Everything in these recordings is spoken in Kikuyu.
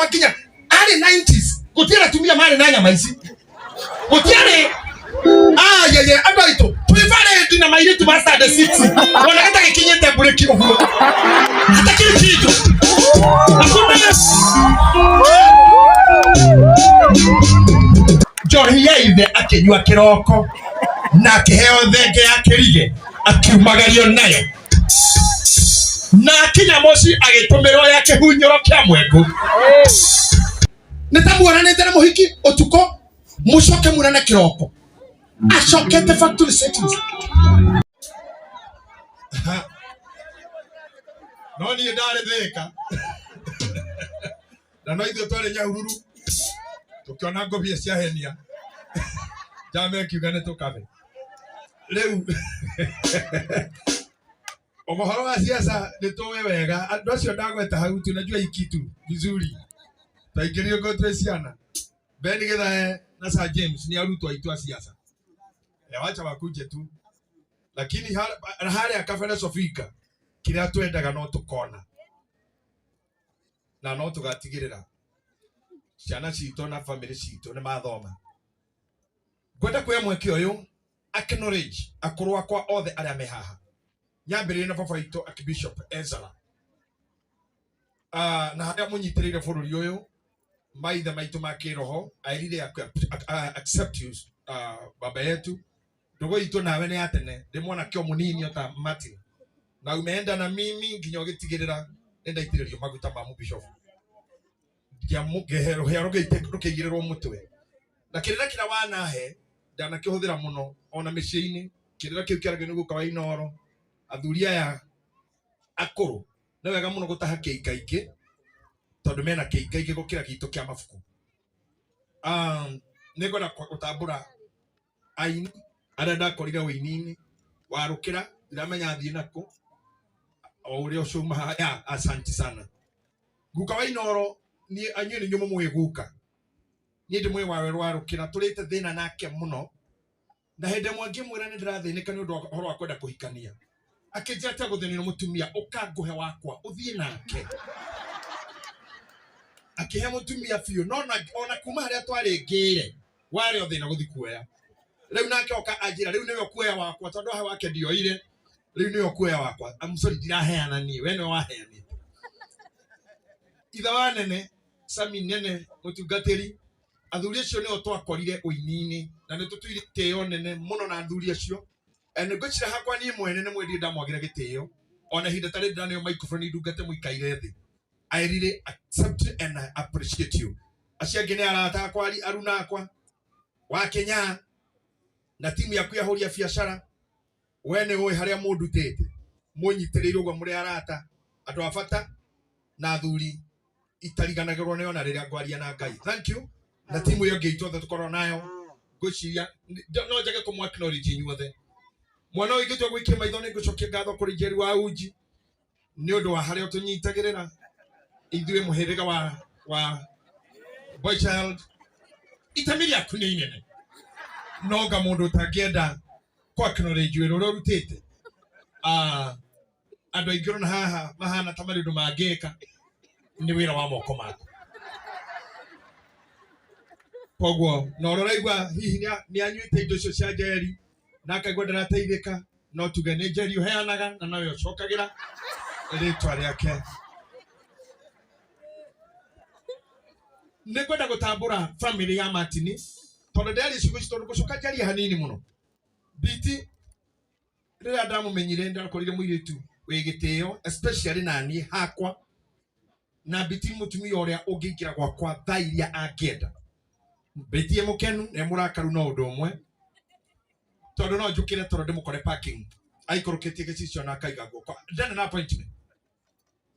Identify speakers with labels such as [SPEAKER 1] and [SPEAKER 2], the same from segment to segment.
[SPEAKER 1] Nginya arĩ 90s gũtiarĩ atumia marĩ na nyama ici, gũtiarĩ ayeye. Andũ aitũ twĩ parade na mairĩtu ma standard 6, ona gĩtagĩkinyĩte mburĩki ũguo, hatakĩrĩ kĩndũ, hakuna. Njohi ya ithe akĩnyua kĩroko na akĩheo thenge ya kĩrige, akiumagario nayo, na akinya mũciĩ agĩtũmĩrwo ya kĩhunyũro kĩa mwengũ. Nĩ ta muonanĩte na mũhiki ũtukũ, mũcoke muonane kĩroko acokete factory settings. No niĩ ndarĩ Thĩka na no ithuĩ twarĩ Nyahururu, tũkĩona ngũbia ciahenia, njama ĩkiuga nĩ tũkabe. Rĩu ũhoro wa siasa nĩ tũĩ wega, andũ acio ndagweta hau, tunajua hii kitu vizuri, twaingĩrire ngo twĩ ciana. Ben Githae na Sir James ni arutwo aitũ a siasa. Ya wacha wakuje tu, lakini harĩa kabere Sofika kĩrĩa twendaga no tũkona na no tũgatigĩrĩra ciana citũ na famĩlĩ citũ nĩ mathoma. Ngwenda kuoya mweke ũyũ acknowledge akũrũ akwa othe arĩa me haha, nyambĩrĩrie na baba witũ Archbishop Ezra, na harĩa mũnyitĩrĩire bũrũri ũyũ, maithe maitũ ma kĩroho. I really accept you, baba yetu. Ndũgũ itũ nawe nĩ ya tene, ndĩ mwanake o mũnini o ta Martin, na umeenda na mimi nginya ũgĩtigĩrĩra nĩ ndaitĩrĩrio maguta ma mũbishofu, rũhĩa rũkĩigĩrĩrwo mũtwe, na kĩrĩra kĩrĩa wanahe ndanakĩhũthĩra mũno ona mĩciĩ-inĩ. Kĩrĩra kĩu kĩaragio nĩ guka wa Inoro. Athuri aya akũrũ nĩ wega mũno gũtaha kĩingaingĩ, tondũ mena kĩingaingĩ gũkĩra gitũ kĩa mabuku. Nĩ ngwenda gũtambũra aini arĩa ndakorire ũini-inĩ warũkĩra, ndiramenya athiĩ nakũ o ũrĩa ũcio uma ya. Asante sana, guka wa Inoro. Niĩ anyuĩ nĩ inyuĩ mũmũĩ guka, niĩ ndĩmũĩ wawe rwarũkĩra, tũrĩte thĩna nake mũno, na hĩndĩ ĩmwe ngĩmwĩra nĩ ndĩrathĩnĩka nĩ ũndũ wa ũhoro wa kwenda kũhikania, akĩnjĩra atia gũthĩnio nĩ mũtumia, ũka ngũhe wakwa ũthiĩ nake. Akĩhe mũtumia biũ, no ona kuma harĩa twarĩ ngĩre warĩ o thĩna gũthi kuoya. Rĩu nake oka anjĩra rĩu nĩwe ũkuoya wakwa, tondũ ahe wake ndioire, rĩu nĩwe ũkuoya wakwa. I'm sorry, ndiraheana niĩ, we nĩwe waheanĩte. Ithe wa nene Sami nene mũtungatĩri, athuri acio nĩo twakorire ũini-inĩ na nĩ tũtũire itĩo nene mũno na athuri acio. Nĩ ngwĩciria hakwa niĩ mwene nĩ mwendire ndamwagĩra gĩtĩo, ona ihinda tarĩ ndĩraneo microphone ndungate mũikaire thĩ. I really accept and I appreciate you. Acio angĩ nĩ arata akwa, aruna akwa wa Kenya na timu yaku ya hũri a biacara. We nĩ ũĩ harĩa mũndutĩte, mũnyitĩrĩire ũguo, mũrĩ arata, andũ a bata na athuri itariganagĩrwo nĩ ona rĩrĩa ngwaria na Ngai. Thank you. Na timu ĩyo ĩngĩ itũ othe tũkorwo nayo, ngwĩciria no njage kũmũ acknowledge inyuothe. Mwana ũyũ ingĩtua gwĩkia maitho, nĩ ngũcokia ngatho kũrĩ Njeri wa Uji nĩ ũndũ wa harĩa ũtũnyitagĩrĩra ithuĩ mũhĩrĩga wa boy child. Itemi rĩaku nĩ inene, no nga mũndũ ũtangĩenda kũ acknowledge wĩra ũrĩa ũrutĩte. Andũ aingĩ ũrona haha mahana ta marĩ ũndũ mangĩka, nĩ wĩra wa moko maku. Koguo na ũrĩa ũraigua hihi nĩ anyuĩte indo icio cia Njeri na akaigua ndarateithĩka, no tuge nĩ Njeri ũheanaga na nowe ũcokagĩra rĩtwa rĩake. Nĩ ngwenda gũtambũra family ya Martin, tondũ ndĩraria ciugo ici tondũ ngũcoka njarie hanini mũno. Biti rĩrĩa ndamũmenyire, ndakorire mũirĩtu wĩ gĩtĩo, especially na niĩ hakwa na Biti, mũtumia ũrĩa ũngĩingĩra gwakwa thaa iria angĩenda. Biti e mũkenu na e mũrakaru no ũndũ ũmwe, tondũ no njũkĩre tondũ ndĩmũkore parking aikũrũkĩtie gĩcicio na akaiga guoko, ndarĩ na appointment,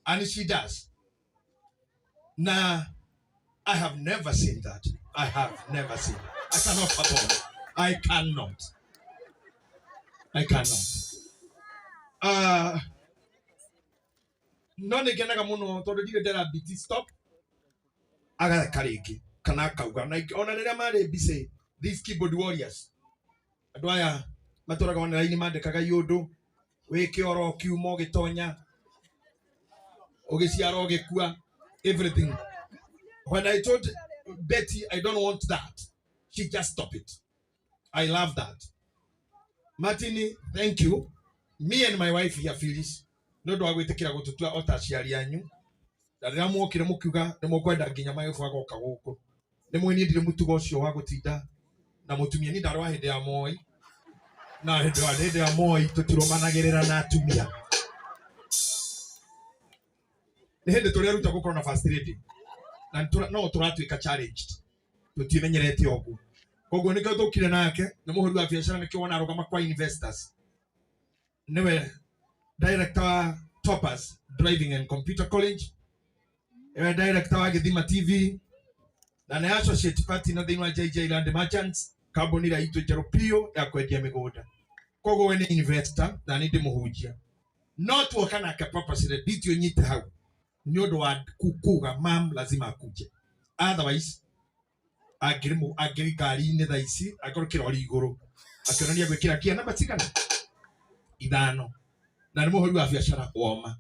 [SPEAKER 1] and she does, na I have never seen that. I have never seen. I cannot fathom. I cannot. I cannot. No nĩ ngenaga mũno tondũ ndirĩ ndera Biti stop, agaka rĩngĩ kana akauga na ona rĩrĩa marĩ busy, these keyboard warriors, andũ aya matũraga online mandĩkaga iũndũ wĩ kĩoro, ũkiuma, ũgĩtonya, ũgĩciara, ũgĩkua, everything. When I told Betty I don't want that, she just stopped it. I love that. Martin, thank you. Me and my wife here, Phyllis, nĩ ũndũ wa gwĩtĩkĩra gũtũtua o ta aciari anyu. Na rĩrĩa mwokire mũkiuga nĩ mũkwenda nginya maĩbu agoka gũkũ. Nĩ mwĩ niĩ ndirĩ mũtugo ũcio wa gũtinda na mũtumia. Niĩ ndarĩ wa hĩndĩ ya Moi. Na hĩndĩ ya Moi tũtirũmanagĩrĩra na atumia. Nĩ hĩndĩ tũreruta gũkorwo na first lady. Na no tũratuĩka challenged. Tũtimenyerete ũguo. Koguo nĩkĩo tũkire nake, nĩ mũhũri wa biacara, nĩkĩo wona arũgama kwa investors. Nĩwe director wa Toppers Driving and Computer College, nĩwe director wa Gĩthima TV, na nĩ associate partner thĩinĩ wa JJ Land Merchants, kambuni ĩrĩa itũ njerũ biũ ya kwendia mĩgũnda. Koguo we nĩ investor na nĩ ndĩmũhunjia. No tuoka nake purposely nditio nyite hau nĩ ũndũ wa kuga mam lazima akuje. Otherwise angĩrĩ angĩrĩ ngari-inĩ thaa ici angĩkorwo kĩrori igũrũ akĩonania gwĩkĩra kia namba cigana 5, na nĩ mũhũri wa biacara woma.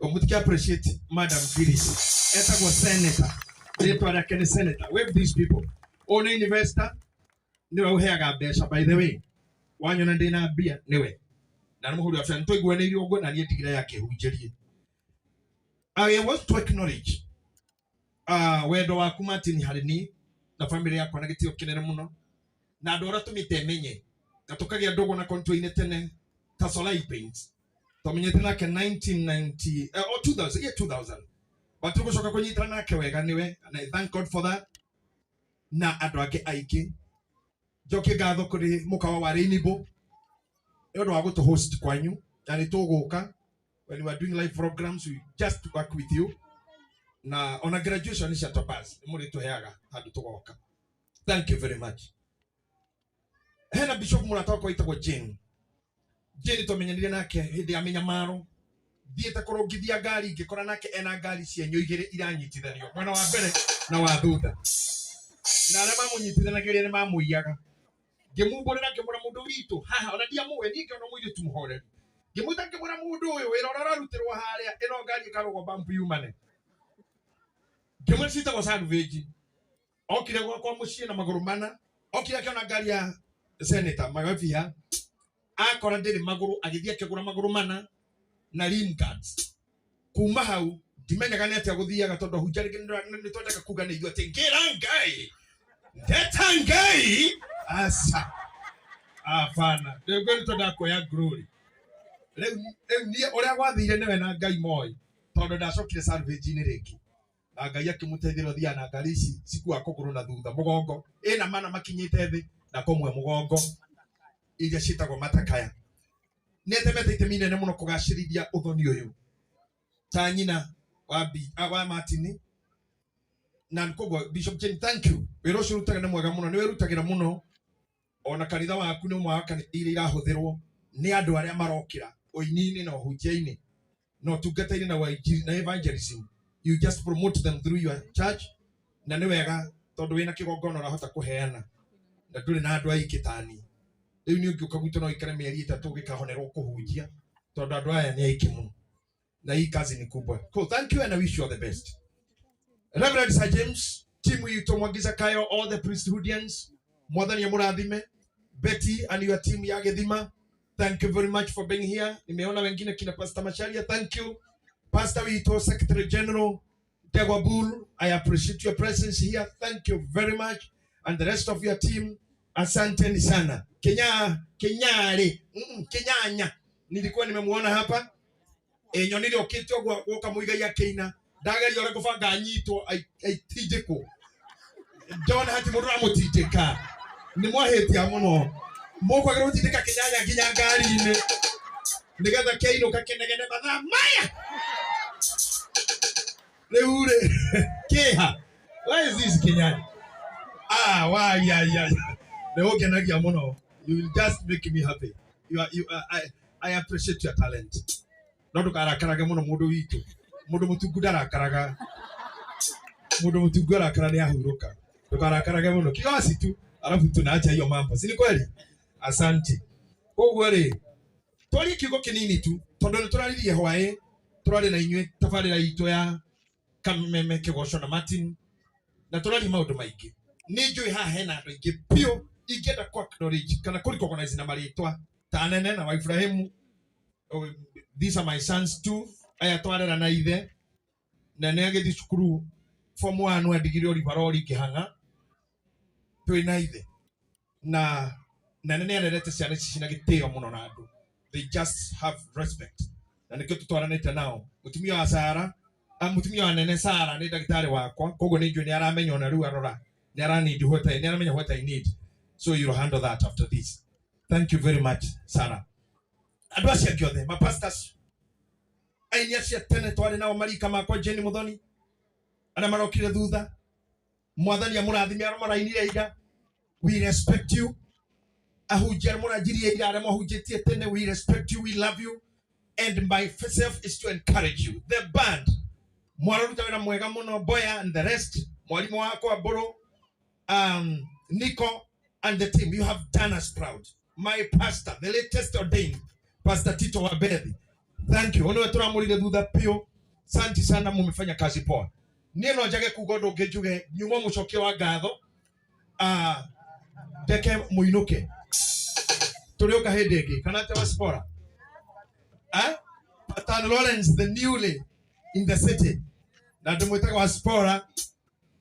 [SPEAKER 1] Mũtike appreciate Madam Phyllis, etagwo senator, rĩtwa rĩake nĩ senator. Wave these people. Ũyũ nĩ investor, nĩwe ũheaga mbeca. By the way, wanyona ndĩna mbia nĩwe, na nĩ mũhũri wa biacara. Nĩtwaiguanĩire ũguo na niĩ ndigire yakĩhunjĩrie. I want to acknowledge wendo waku Martin harĩ niĩ na family yakwa na gĩtĩo kĩnene mũno, na andũ arĩa tũmĩte menye na tũkagĩa ndũgũ na kontũ-inĩ tene ta Solai Paints twamenyete nake 1990 or 2000, year 2000, but tũgũcoka kũnyitana nake wega nĩwe, and I thank God for that. Na andũ angĩ aingĩ, njokie ngatho kũrĩ mũkawa wa Rainbow nĩ ũndũ wa gũtũ host kwanyu, na nĩ tũgũka when we are doing live programs, we just work with you, na ona graduation cia Topaz nĩ mũrĩtũheaga handũ tũgoka. Thank you very much. Hena bishop mũrata wakwa wĩtagwo Jane. Jane twamenyanire nake hĩndĩ ya mĩnyamaro, thiĩte kũrũngithia ngari, ngĩkora nake ena ngari cienyu igĩrĩ iranyitithanio mwena wa mbere na wa thutha, na arĩa mamũnyitithanagĩria nĩ mamũiyaga. Ngĩmumbũrĩra, ngĩmwĩra mũndũ witũ haha, ona ndiamũĩ niĩ, ngĩona mũirĩtu mũhoreri, ngĩmwĩta, ngĩmwĩra mũndũ ũyũ wĩra ũrĩa ũrarutĩrwo harĩa, ĩno ngari ĩkarũgwo bambu yumane. Ngĩmwĩra ciĩtagwo salvage. Okire gwakwa mũciĩ na magũrũ mana, okire akĩona ngari ya senator Magabia, akora ndĩrĩ magũrũ, agĩthiĩ akĩgũra magũrũ mana na rim guards. Kuma hau ndimenyaga nĩ atĩa gũthiaga, tondũ hunja rĩngĩ nĩ twendaga kuga nĩ ithuĩ atĩ ngĩra Ngai ndeta Ngai aca abana, rĩu nĩ twendaga kuoya glory. Rĩu niĩ ũrĩa gwathire nĩwe na Ngai moĩ, tondũ ndacokire salvage-inĩ rĩngĩ na Ngai akĩmũteithĩra. Ũthiaga na ngari ici cikua kũgũrũ na thutha mũgongo, ĩna mana makinyĩte thĩ na kũmwe mũgongo, iria ciĩtagwo matakaya. Nĩ atemete itemi inene mũno kũgacĩrithia ũthoni ũyũ ta nyina wa, wa Martin, na koguo Bishop Jane, thank you. Wĩra ũcio ũrutaga nĩ mwega mũno, nĩ wĩrutagĩra mũno. Ona kanitha waku nĩ ũmwe wa kanitha iria irahũthĩrwo nĩ andũ arĩa marokĩra ũini-inĩ na ũhunjia-inĩ na ũtungata-inĩ na wainjiri na evangelism. You just promote them through your church, na nĩ wega tondũ wĩna kĩgongona ũrahota kũheana na ndũrĩ na andũ aingĩ tani. Rĩu nĩ ũngĩũka gwitũ no ũikare mĩeri 3 ũgĩkahonerwo kũhunjia, tondũ andũ aya nĩ aingĩ mũno na hii kazi ni kubwa. Cool. Thank you and I wish you all the best. Reverend Sir James, timu itũ Mwangi Zakayo, all the priesthoodians, Mwathani amũrathime. Betty and your team ya Gĩthima, thank you very much for being here. Nimeona wengine kina Pastor Macharia, thank you. Pastor witũ Secretary General Degwa Bull, I appreciate your presence here. Thank you very much. And the rest of your team, asanteni sana. Kenya, Kenyari, Kenyanya. Nilikuwa nimemuona hapa. E, nyonire okĩte ũguo gũka mũigai akĩina, ndageria ũrĩa ngũbanga anyitwo aitindĩkwo, ndona hati mũndũ ũramũtindĩka. Nĩ mwahĩtia mũno, mũkwagĩrĩrwo gũtindĩka kĩnyanya nginya ngari-inĩ nĩgetha kĩinũka kĩnegene mathaa maya. Rĩu rĩ kĩha, where is this kĩnyanya? Ah, why ya ya nĩ ũngenagia mũno. You will just make me happy. You are, you are, I appreciate your talent. No ndũkarakarage mũno mũndũ witũ, mũndũ mũtungu ndarakaraga, mũndũ mũtungu arakara nĩ ahurũka. Ndũkarakarage mũno kiasi tu, alafu tunaacha hiyo mambo, si ni kweli? Asante. Koguo rĩ, twarie kiugo kĩnini tu tondũ nĩ tũraririe hwaĩ, tũrarĩ na inyuĩ tabarĩra itũ ya Kameme Kĩgoco na Martin. Na tũraria maũndũ maingĩ. Nĩ njũĩ haha hena andũ aingĩ biũ ingĩenda kũ acknowledge kana kũ recognize na marĩtwa ta nene na wa Ibrahimu. Oh, these are my sons too. Aya twarera na ithe. Na nĩ agĩthiĩ cukuru form 1 andigire Olivarori ngĩhang'a. Twĩ na ithe. Na nene nĩ arerete ciana ici cina gĩtĩo mũno na andũ. They just have respect. Na nĩkĩo tũtwaranĩte nao. Mũtumia wa Sara, mũtumia wa nene Sara nĩ ndagĩtarĩ wakwa, koguo nĩ njũĩ nĩ aramenya ona rĩu arora, nĩ ara need what I, nĩ aramenya what I need. So you'll handle that after this. Thank you very much, Sarah. Andũ acio angĩ othe, ma pastors, aini acio tene twarĩ nao marika makwa Jane Muthoni, arĩa marokire thutha, mwathani amũrathime arĩa marainire ira, we respect you. Ahunjia arĩa mũranjirie ira, arĩa mwahunjĩtie tene, we respect you, we love you. And myself is to encourage you. The band, mwararuta wĩra mwega mũno, Boya and the rest, mwalimu wakwa Mbũrũ, Nico and the team, you have done us proud. My pastor, the latest ordained, Pastor Tito Wabethi, thank you. Ono tũramũrire thutha piũ. Santi sana, mumefanya kazi poa. Niĩ no njage kuga ũndũ ũngĩ njuge nyuma mũcokia wa ngatho, ndeke mũinũke. Tũrĩũka hĩndĩ ĩngĩ. Kana atĩa Wasipora? Pastor Lawrence, the newly in the city. Na ndĩmwĩtaga Wasipora,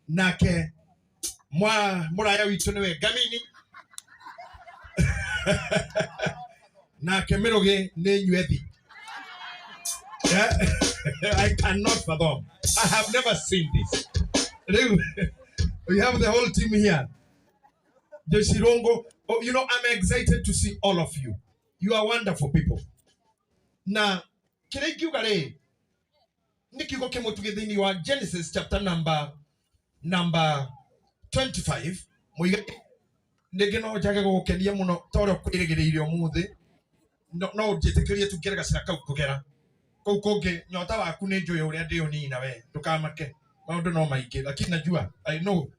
[SPEAKER 1] nake mũraya witũ nĩwe Ngamini. Nake Mĩrũgĩ nĩ Nywethi. I cannot fathom. I have never seen this. Rĩu, we have the whole team here. Jeshirongo, oh, you know, I'm excited to see all of you. You are wonderful people. Na kĩrĩa ingiuga rĩ, nĩ kiugo kĩmwe tuge thĩinĩ wa Genesis chapter number 25. Mũigai, rĩngĩ no njage gũgũkenia mũno ta ũrĩa ũkwĩrĩgĩrĩire ũmũthĩ. No, no ũnjĩtĩkĩrie tu ngere gacĩra kau kũgera. Kũu kũngĩ, nyota waku nĩ njũĩ ũrĩa ndĩũnina we, ndũkamake. Maũndũ no maingĩ, lakini najua, I know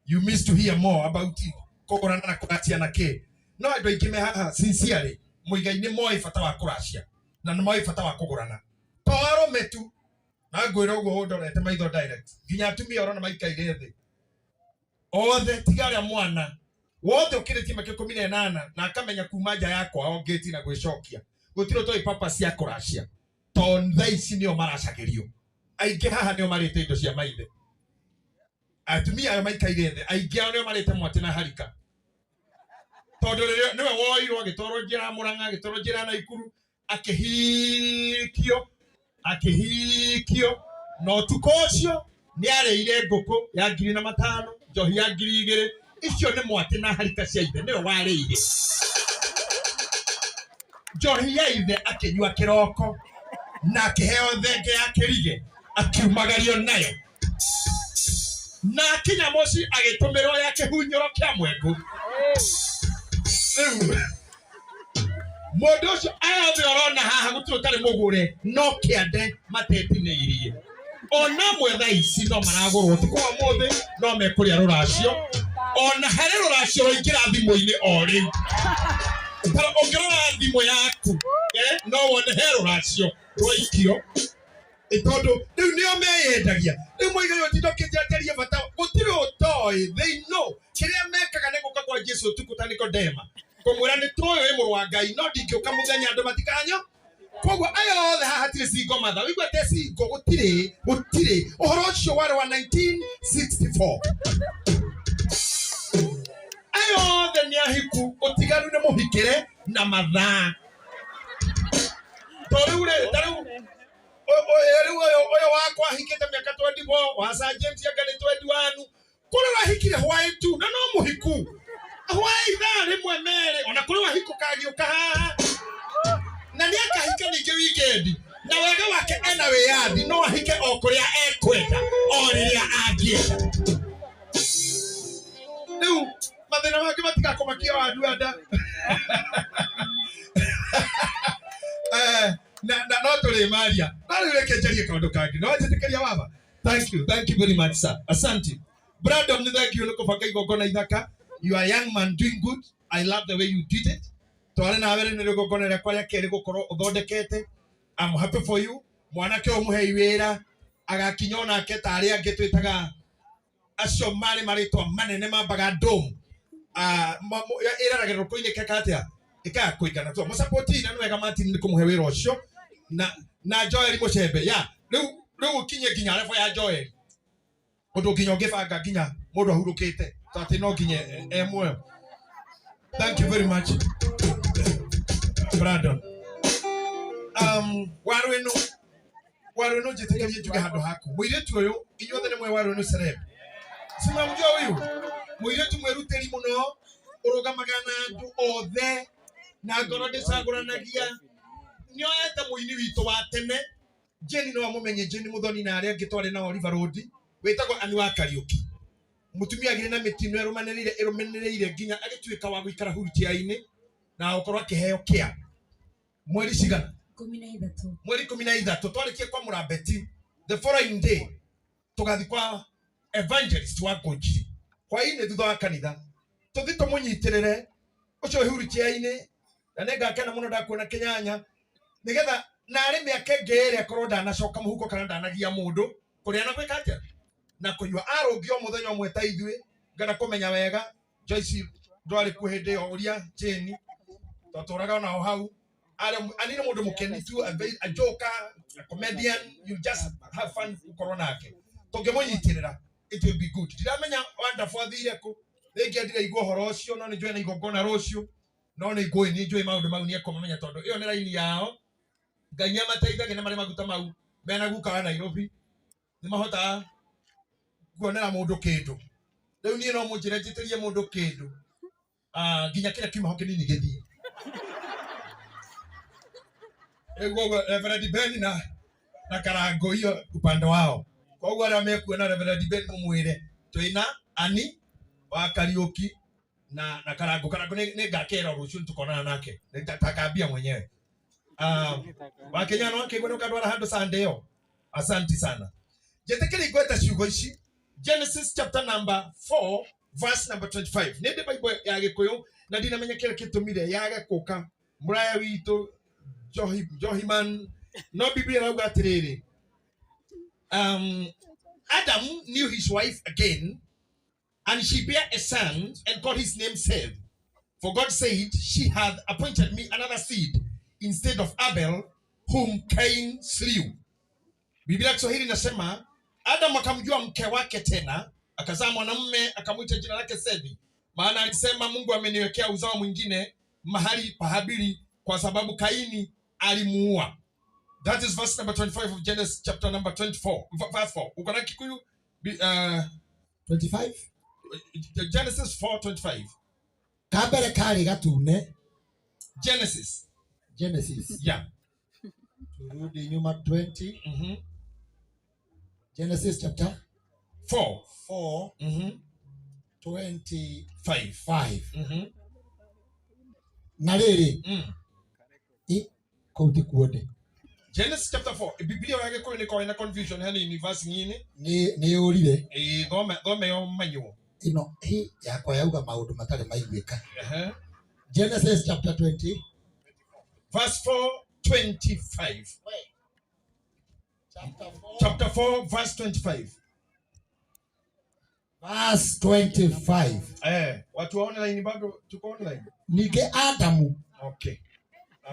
[SPEAKER 1] you miss to hear more about it. Kũgũrana na kũracia na kĩ. No andũ aingĩ me haha sincerely, mũigai nĩ moĩ bata wa kũracia na nĩ moĩ bata wa kũgũrana. To arũme tu, na ngwĩra ũguo ũndorete maitho direct, nginya atumia ũrona maikaire thĩ. Othe tiga arĩa mwana wothe ũkĩrĩtie mĩaka ikũmi na ĩnana na akamenya kuma nja ya kwao ngĩti na gwĩcokia. Gũtirĩ ũtoĩ papa cia kũracia. Tondũ thaa ici nĩo maracagĩrio. Aingĩ haha nĩo marĩte indo cia maithe. Atumia ayo maikaire thĩ, aingĩ ao nĩo marĩte mwatĩ na harika. Tondũ rĩrĩa nĩwe woirwo agĩtwarwo njĩra ya Mũrang'a, agĩtwarwo njĩra ya Naikuru, akĩhikio, akĩhikio. Na ũtukũ ũcio nĩ arĩire ngũkũ ya ngiri na matano, njohi ya ngiri igĩrĩ. Icio nĩ mwatĩ na harika cia ithe, nĩwe warĩire. Njohi ya ithe akĩnyua kĩroko na akĩheo thenge ya kĩrige, akiumagario nayo. Na akinya mũciĩ agĩtũmĩrwo ya kĩhunyũro kĩa mwengũ. Rĩu mũndũ ũcio aya othe ũrona haha gũtirĩ ũtarĩ mũgũre, no kĩande matetinĩirie. Ona amwe thaa ici no maragũrwo ũtukũ wa ũmũthĩ, no mekũrĩa rũracio. Ona harĩ rũracio rwaingĩra thimũ-inĩ o rĩu. Ta ũngĩrora thimũ yaku, no wone he rũracio rwaikio. Tondũ rĩu nĩo meyendagia. Rĩu moigaga ũtinda ũkĩnjanjaria bata, gũtirĩ ũtoĩ. They know. Kĩrĩa mekaga nĩ gũka kwa Jesu ũtukũ ta Nikodema. Kũmwĩra nĩ tũĩ wĩ mũrũ wa Ngai, no ndingĩũka mũthenya andũ matikanyo. Koguo aya othe haha hatirĩ single mother. Wĩigua te single, gũtirĩ, gũtirĩ. Ũhoro ũcio warĩ wa 1964. Aya othe nĩ ahiku, ũtiganu nĩ mũhikĩre na mathaa. To rĩu rĩ, ta rĩu, rĩu ũyũ wakwa ahikĩte mĩaka 24, wa Sir James anga nĩ 21. Kũrĩ wahikire hwaĩ tu, na no mũhiku. Hwaĩ ithaa rĩmwe merĩ, ona kũrĩ wahikũka agĩũka haha. Na nĩ akahika ningĩ weekend. Na wega wake ena wĩyathi, no ahike o kũrĩa ekwenda, o rĩrĩa angĩenda. Rĩu mathĩna mangĩ matigakũmakia wa andũ anda. Na no tũrĩ maria. No rĩu reke njarie kaũndũ kangĩ. No njĩtĩkĩria baba. Thank you, thank you very much sir. Asante. Brandon, thank you nĩ kũbanga igongona ithaka. You are a young man doing good. I love the way you did it. Tware nawe rĩ nĩ igongona rĩakwa rĩa kerĩ gũkorwo ũthondekete. I'm happy for you. Mwanake ũyũ mũhei wĩra agakinya onake ta arĩa angĩ twĩtaga Acio marĩ marĩtwa manene mambaga ndũmu. Ĩraragĩrwo kũinĩ keka atĩa ĩkaga kũingana tu mũsapoti na nĩ wega Martin nĩ kũmũhe wĩra ũcio na Joel Mũcembe ya rĩu rĩu ũkinye nginya level ya Joel ũndũ nginya ũngĩbanga nginya mũndũ ahurũkĩte to atĩ no nginya e muoyo. Thank you very much, Brandon. Waru ĩno, waru ĩno njĩtĩkĩrie njuge handũ haku. Mũirĩtu ũyũ, inyuothe nĩ mwe waru ĩno celeb. Simamjua huyu? Mũirĩtu mwĩrutĩri mũno, ũrũgamaga na andũ othe, na ngoro ndĩcagũranagia. Nĩoete mũini witũ wa tene, Jane no amũmenye, Jane Muthoni na arĩa angĩ twarĩ nao River Road, wĩtagwo Anne wa Kariũki. Mũtumia agĩrĩ na mĩtino ĩrũmanĩrĩire nginya agĩtuĩka wa gũikara wheelchair-inĩ na gũkorwo akĩheo kĩa mweri cigana?
[SPEAKER 2] 13.
[SPEAKER 1] Mweri 13 twarĩkie kwamũra Betty, the following day tũgathiĩ kwa evangelist wa Ngũnjiri hwainĩ thutha wa kanitha tũthiĩ tũmũnyitĩrĩre ũcio wĩ wheelchair-inĩ, na nĩngakena mũno ndakuona Kĩnyanya, nĩgetha narĩ mĩaka ĩngĩ ĩrĩ akorwo ndanacoka mũhuko kana ndanagia mũndũ kũrĩa na gwĩka atĩa na kũnyua. Arũngio mũthenya ũmwe ta ithuĩ, ngenda kũmenya wega Joyce ndwarĩ kuo hĩndĩ ĩyo, ũria Jane twatũraga onao hau. Ani nĩ mũndũ mũkeni tu, a joker, a comedian, you just have fun gũkorwo nake. Tũngĩmũnyitĩrĩra it will be good. Ndiramenya Wonderful athire kũ, rĩngĩ ndiraigua ũhoro ũcio, no nĩ njũĩ na igongona rũciũ, no nĩ ngũĩ, nĩ njũĩ maũndũ mau nĩ ekũmamenya tondũ ĩyo nĩ raini yao. Ngai nĩ amateithagia na marĩ maguta mau mena guka wa Nairobi, nĩ mahotaga kuonera mũndũ kĩndũ. Rĩu niĩ no mũnjĩre njĩtĩrie mũndũ kĩndũ, nginya kĩrĩa kiuma ho kĩnini gĩthiĩ. Koguo Reverend Ben na Karango hiyo upande wao. Koguo arĩa mekuona Reverend Ben mũmwĩre twĩna Ani wa Kariũki na Karango. Karango nĩ ngakera rũciũ nĩtũkonana nake. Nitakambia mwenyewe. Wakenya no akĩigua nĩ ũkandwara handũ Sunday ĩyo. Asanti sana. Njĩtĩkĩrie ngwete ciugo ici. Genesis chapter number 4 verse number 25. Nĩ ndĩ Bible ya Gĩkũyũ na ndinamenya kĩrĩa kĩtũmire yage kũka. Mũraya witũ Johiman, no Biblia ĩrauga atĩrĩrĩ, Adam knew his wife again, and she bare a son and called his name Seth. For God said, she hath appointed me another seed instead of Abel, whom Cain slew. Biblia ya Kiswahili inasema Adam akamjua mke wake tena, akazaa mwanamume akamwita jina lake Sethi, maana alisema Mungu ameniwekea uzao mwingine mahali pa Habili, kwa sababu Kaini alimuua. That is verse number 25 of Genesis chapter number 24, verse 4. Uko na Kikuyu?
[SPEAKER 3] 25?
[SPEAKER 1] Genesis 4:25.
[SPEAKER 3] Kambere kari gatune.
[SPEAKER 1] Genesis.
[SPEAKER 3] Genesis.
[SPEAKER 1] Yeah.
[SPEAKER 3] Turudi nyuma 20. Genesis chapter
[SPEAKER 1] 4.
[SPEAKER 3] 4. 25.
[SPEAKER 1] 5.
[SPEAKER 3] Na rĩrĩ, kũu ti kuo ndĩ.
[SPEAKER 1] Genesis chapter 4. Biblia ya Gĩkũyũ nĩ ĩkoragwo ĩna confusion hanini verse nyinĩ.
[SPEAKER 3] Nĩ yũrire.
[SPEAKER 1] Thome yo manywo.
[SPEAKER 3] Ĩno hi yakwa yauga maũndũ matarĩ maiguĩka. Genesis chapter 20.
[SPEAKER 1] Verse 4:25.
[SPEAKER 3] Chapter 4.
[SPEAKER 1] Chapter 4 verse 25.
[SPEAKER 3] Verse 25.
[SPEAKER 1] Watu wa online bado tuko online.
[SPEAKER 3] Ningĩ Adamu.
[SPEAKER 1] Okay.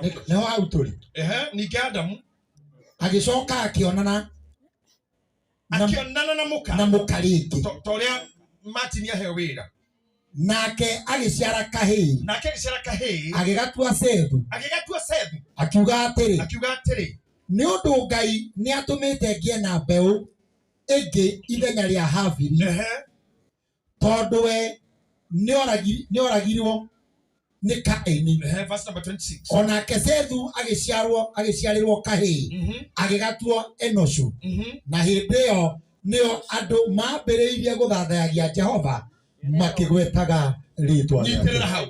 [SPEAKER 3] Nĩho hau tũrĩ.
[SPEAKER 1] Ningĩ Adamu.
[SPEAKER 3] Agĩcoka akĩonana
[SPEAKER 1] Akĩonana na mũka.
[SPEAKER 3] Na mũka rĩngĩ.
[SPEAKER 1] Ta ũrĩa Martin aheo wĩra.
[SPEAKER 3] Nake agĩciara kahĩĩ.
[SPEAKER 1] Nake agĩciara kahĩĩ.
[SPEAKER 3] Agĩgatua Sethu.
[SPEAKER 1] Agĩgatua Sethu.
[SPEAKER 3] Akiuga atĩrĩ.
[SPEAKER 1] Akiuga atĩrĩ.
[SPEAKER 3] Nĩ ũndũ Ngai nĩatũmĩte ngĩe na mbeũ ĩngĩ ithenya rĩa Habili. Tondũ we nĩoragirwo nĩ Kaini.
[SPEAKER 1] Verse number 26.
[SPEAKER 3] Onake Sethu agĩciarĩrwo kahĩĩ. Agĩgatua Enoshu. Na hĩndĩ ĩyo nĩo andũ mambĩrĩirie gũthathayagia Jehova makĩgwetaga rĩĩtwa rĩake.
[SPEAKER 1] Nyitĩrĩra hau.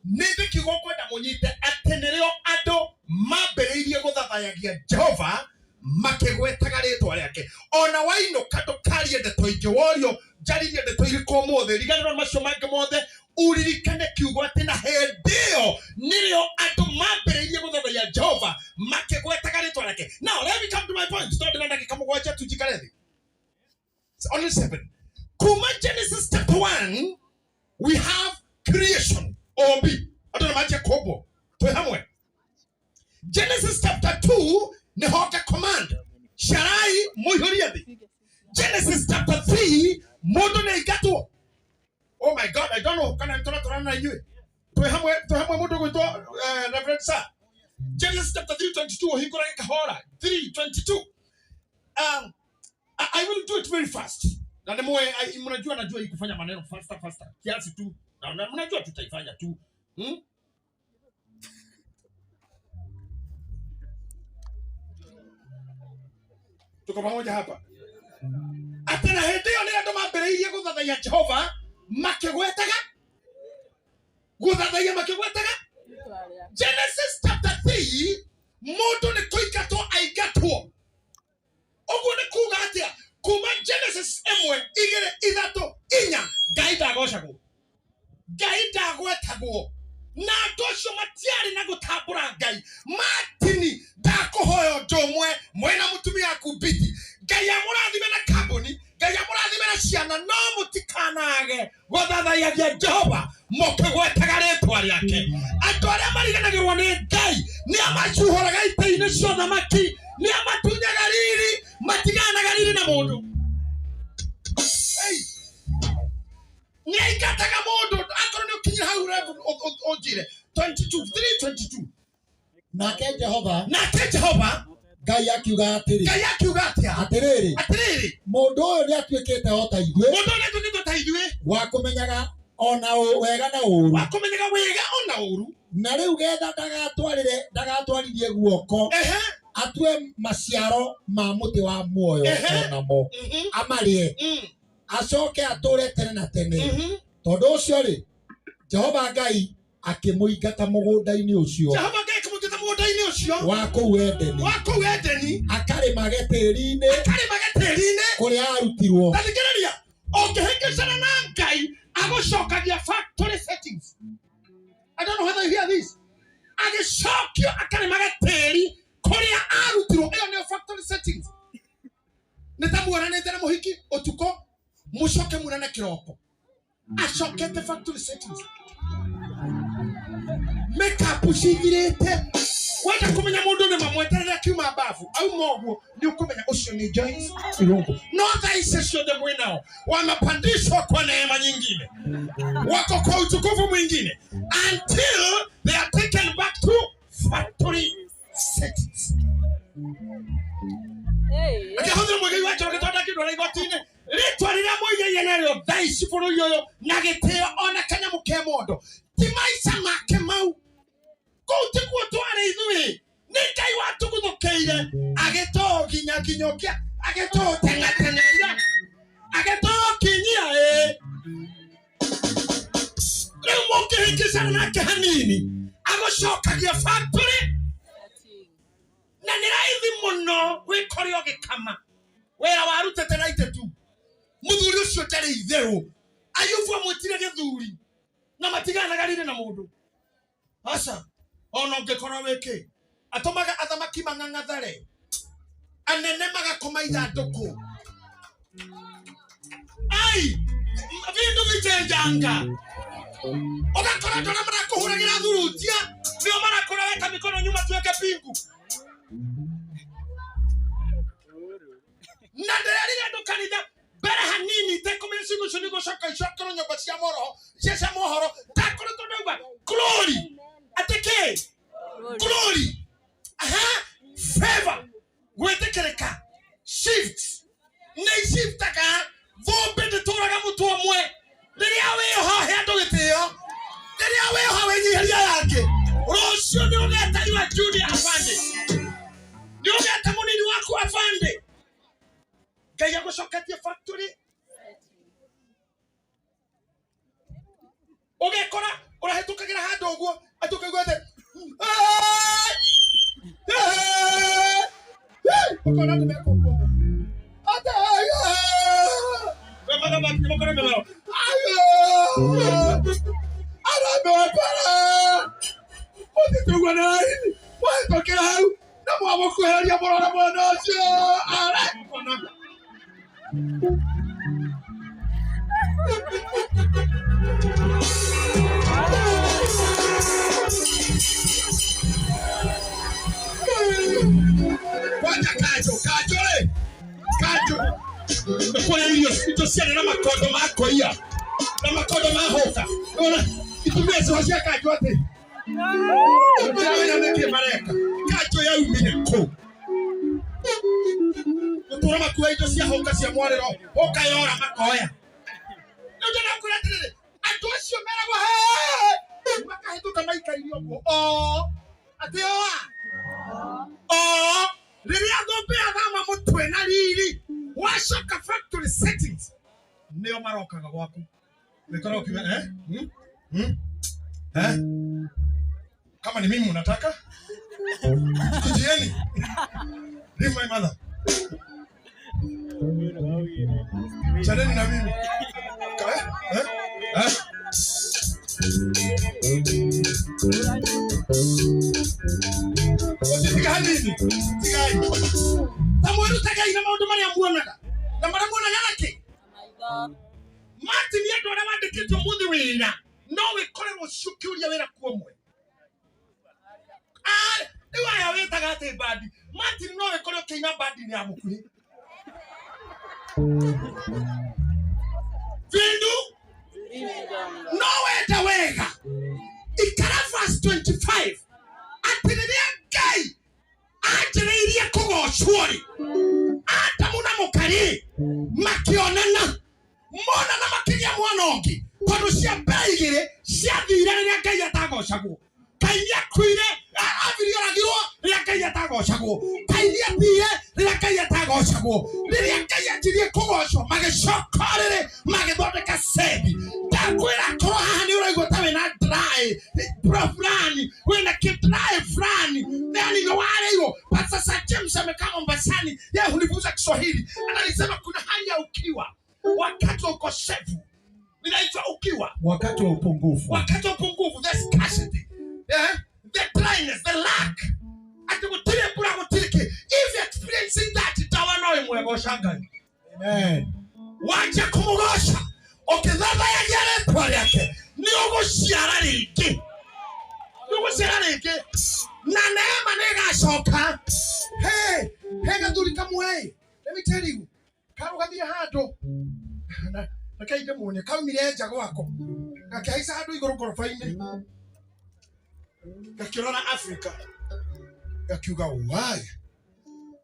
[SPEAKER 1] Nĩ ndĩ kiugo ngwenda mũnyite atĩ nĩrĩo andũ mambĩrĩirie gũthathayagia Jehova makĩgwetaga rĩĩtwa rĩake. Ona wainũka ndũkarie ndeto ingĩ, worio njaririe ndeto irĩkũ ũmũthĩ, riganĩrwo nĩ macio mangĩ mothe, uririkane kiugo atĩ na hĩndĩ ĩyo nĩrĩo andũ mambĩrĩirie gũthathaiya Jehova makĩgwetaga rĩĩtwa rĩake. Now let me come to my point, tondũ ndĩna ndagĩka mũgwanja tu njikare thĩ. It's only 7. Kuma Genesis chapter 1 we have creation obi andå nä manjia kåmbwo twä hamwe. Genesis chapter 2 nä hoka command carai mũihũrie thĩ. Genesis chapter 3 mũndũ nĩ aingatwo. Oh my God, I don't know kana nĩ tũratwarana na inyuĩ. Twĩ hamwe mũndũ gwĩtwo Reverend Sir. Genesis chapter 3:22 ũhingũrage kahora 3:22. I will do it very fast. Na nĩ mnajua najua hii kufanya maneno faster faster kiasi tu. Na mnajua tutaifanya tu. Tuko pamoja hapa. Atĩ na hĩndĩ ĩyo nĩ andũ mambĩrĩirie gũthathaiya Jehova makĩgwetaga gũthathaiya makĩgwetaga. Genesis chapter 3 mũndũ nĩ kũingatwo aingatwo. Ũguo nĩ kuga atĩa? Kuma Genesis 1 2 3 4 Ngai ndagocagwo, Ngai ndagwetagwo, na andũ acio matiarĩ na gũtambũra Ngai. Martini ndakũhoya ũndũ ũmwe mwĩna mũtumia waku Biti, Ngai amũrathime na kambuni, Ngai amũrathime na ciana, no mũtikanage gũthathaiyagia Jehova mũkĩgwetaga rĩtwa rĩake. Andũ arĩa mariganagĩrwo nĩ Ngai nĩ amacuhũraga itĩ-inĩ cia ũthamaki, nĩ amatunyaga riri, matiganaga riri na mũndũ. Nĩ aingataga mũndũ akorwo nĩ ũkinyire hau ũnjĩre 22 3:22.
[SPEAKER 3] Nake Jehova,
[SPEAKER 1] nake Jehova
[SPEAKER 3] Ngai akiuga atĩrĩ,
[SPEAKER 1] Ngai akiuga atĩa?
[SPEAKER 3] Atĩrĩrĩ,
[SPEAKER 1] atĩrĩrĩ,
[SPEAKER 3] mũndũ ũyũ nĩatuĩkĩte o ta ithuĩ,
[SPEAKER 1] mũndũ ũyũ nĩatuĩkĩte o ta ithuĩ,
[SPEAKER 3] wa kũmenyaga ona wega na ũũru,
[SPEAKER 1] wa kũmenyaga wega ona ũũru,
[SPEAKER 3] na rĩu getha ndagatwarithie guoko atue maciaro ma mũtĩ wa muoyo onamo amarĩe, acoke atũre tene na tene. Tondũ ũcio rĩ, Jehova Ngai akĩmũingata mũgũnda-inĩ ũcio,
[SPEAKER 1] Jehova Ngai akĩmũingata mũgũnda-inĩ ũcio
[SPEAKER 3] wa kũu Edeni,
[SPEAKER 1] wa kũu Edeni,
[SPEAKER 3] akarĩmage tĩĩri-inĩ,
[SPEAKER 1] akarĩmage tĩĩri-inĩ
[SPEAKER 3] kũrĩa arutirwo.
[SPEAKER 1] Ta thikĩrĩria, ũngĩhĩngĩcana na Ngai agũcokagia factory settings. I don't know whether you hear this. Agĩcokio akarĩmage tĩĩri kũrĩa arutirwo. Ĩyo nĩyo factory settings. Nĩ ta muonanĩte na mũhiki ũtukũ, mũcoke muonane kĩroko. Acokete factory settings. Makeup cithirĩte. Wenda kũmenya mũndũ nĩ mamweterere akiuma bafu auma ũguo nĩ ũkũmenya ũcio nĩ Joyce Irungu. No thaa ici ciothe mwĩ nao wamepandishwa kwa neema nyingine, wako kwa utukufu mwingine until they are taken back to factory settings. Akĩhũthĩra mũigai wa Njoroge tondũ ndangĩndwara igoti-inĩ. Rĩtwa rĩrĩa mũigai narĩo thaa ici bũrũri ũyũ na gĩtĩo ona kanyamũ ke mondo ti maica make mau. Kũu tikuo twarĩ ithuĩ, nĩ Ngai watũguthũkĩire agĩtũginyaginyũkia, agĩtũteng'ateng'eria, agĩtũkinyia ĩ. Rĩu mũngĩhĩngĩcana nake hanini agũcokagia factory, na nĩ raithi mũno wĩkore ũgĩkama wĩra warutĩte na itetu. Mũthuri ũcio ndarĩ itherũ. Ayubu amwĩtire gĩthuri na matiganaga riri na mũndũ. Aca ona ũngĩkorwo wĩkĩ, atũmaga athamaki mang'ang'athare, anene magakoma ithandũkũ. Ai, vindu vichenjanga. Ũgakora andũ arĩa marakũhũragĩra thurutia nĩo marakora weka mĩkono nyuma tuweke pingu. Na ndĩrerire andũ kanitha mbere hanini itekũmenya ciugo icio nĩgũcoka icokerwo nyũmba cia mohoro, cia mohoro, ndakoretwo ndauga glory. Atĩ kĩ? Glory. Aha, favor, gwĩtĩkĩrĩka, shift. Nĩ shiftaga, thũmbĩ ndĩtũraga mũtwe ũmwe. Rĩrĩa wĩho he andũ gĩtĩo, rĩrĩa wĩho wĩnyihĩria aya angĩ, rũciũ nĩ ũgeta your junior afande, nĩ ũgeta mũnini waku afande. Ngai agũcoketie factory. Ũgekora ũrahĩtũkagĩra handũ ũguo atĩ ũkaigua atĩ ũkona andũ meka ũguo atĩ aramekora mũtitũguo na raini mwahĩtũkĩra hau na mwamũkuhĩrĩria mũrore mwena ũcio arakona. Kũrĩa irio indo ciarĩ na makondo ma kũiya na makondo ma hũka. Ona itumia ciho cia kanjũ atĩ ndiramenya nĩkĩ mareka. Kanjũ yaumire kũ? Gũtũra makua indo cia hũka cia mwarĩro, hũka yora makoya. Rĩu ndĩrenda kwĩra atĩrĩrĩ, andũ acio meragwo makahĩtũka maikarire ũguo o atĩ oa o rĩrĩa thũmbĩ yathama mũtwe na riri wacoka factory settings nĩo marokaga gwaku wĩkora ũkiuga eh? Hmm? Hmm? Eh? Kama ni mimi unataka kujieni leave my mother chaneni na mimi eh? Eh? Eh? Tiga hanini tigai ta mwĩrutagai na maũndũ marĩa muonaga na marĩa muonaga nakĩ Martin andũ arĩa wandĩkĩtwo mũthĩ wĩra no wĩkore rũciũ ũkĩũria wĩra kuo mwe. Rĩu aya wĩtaga atĩ bandi Martin no wĩkore ũkĩina bandi-inĩ ya mũkuhĩ Vindu no wenda wega ikara verse 25 atĩ rĩrĩa Ngai anjĩrĩirie kũgocwo rĩ Adamu na mũka-rĩ makĩonana monana makĩgĩa mwana ũngĩ tondũ cia mbere igĩrĩ ciathire rĩrĩa Ngai atagocagwo. Kaini akuire Abiri oragirwo rĩrĩa Ngai atagocagwo. Kaini athire rĩrĩa Ngai atagocagwo. Rĩrĩa Ngai anjirie kũgocwo magĩcoka rĩrĩ magĩthondeka Sethi. Ndakwĩra korwo haha nĩ ũraigua ta wĩna dry fulani wĩna kĩ dry fulani yani nĩ warĩirwo. Pastor Sir James amekaa Mombasani, yeye hunifunza Kiswahili, analisema kuna hali ya ukiwa wakati wa ukosefu inaitwa ukiwa,
[SPEAKER 3] wakati wa upungufu,
[SPEAKER 1] wakati wa upungufu, the scarcity, yeah? The dryness, the lack. Ati gutire mbura gutire ki. If you're experiencing that, tawa no imwegosha Ngai.
[SPEAKER 3] Amen.
[SPEAKER 1] Wacha kumugosha ukithathayagia rĩtwa rĩake nĩ ũgũciara rĩngĩ, nĩ ũgũciara rĩngĩ na neema nĩ ĩgacoka. Hey, he gathuri kamwe, let me tell you, karũgamire handũ na reke ndĩmuonie, kaumire nja gwako gakĩhaica handũ igũrũ ngoroba-inĩ gakĩrora Africa gakiuga why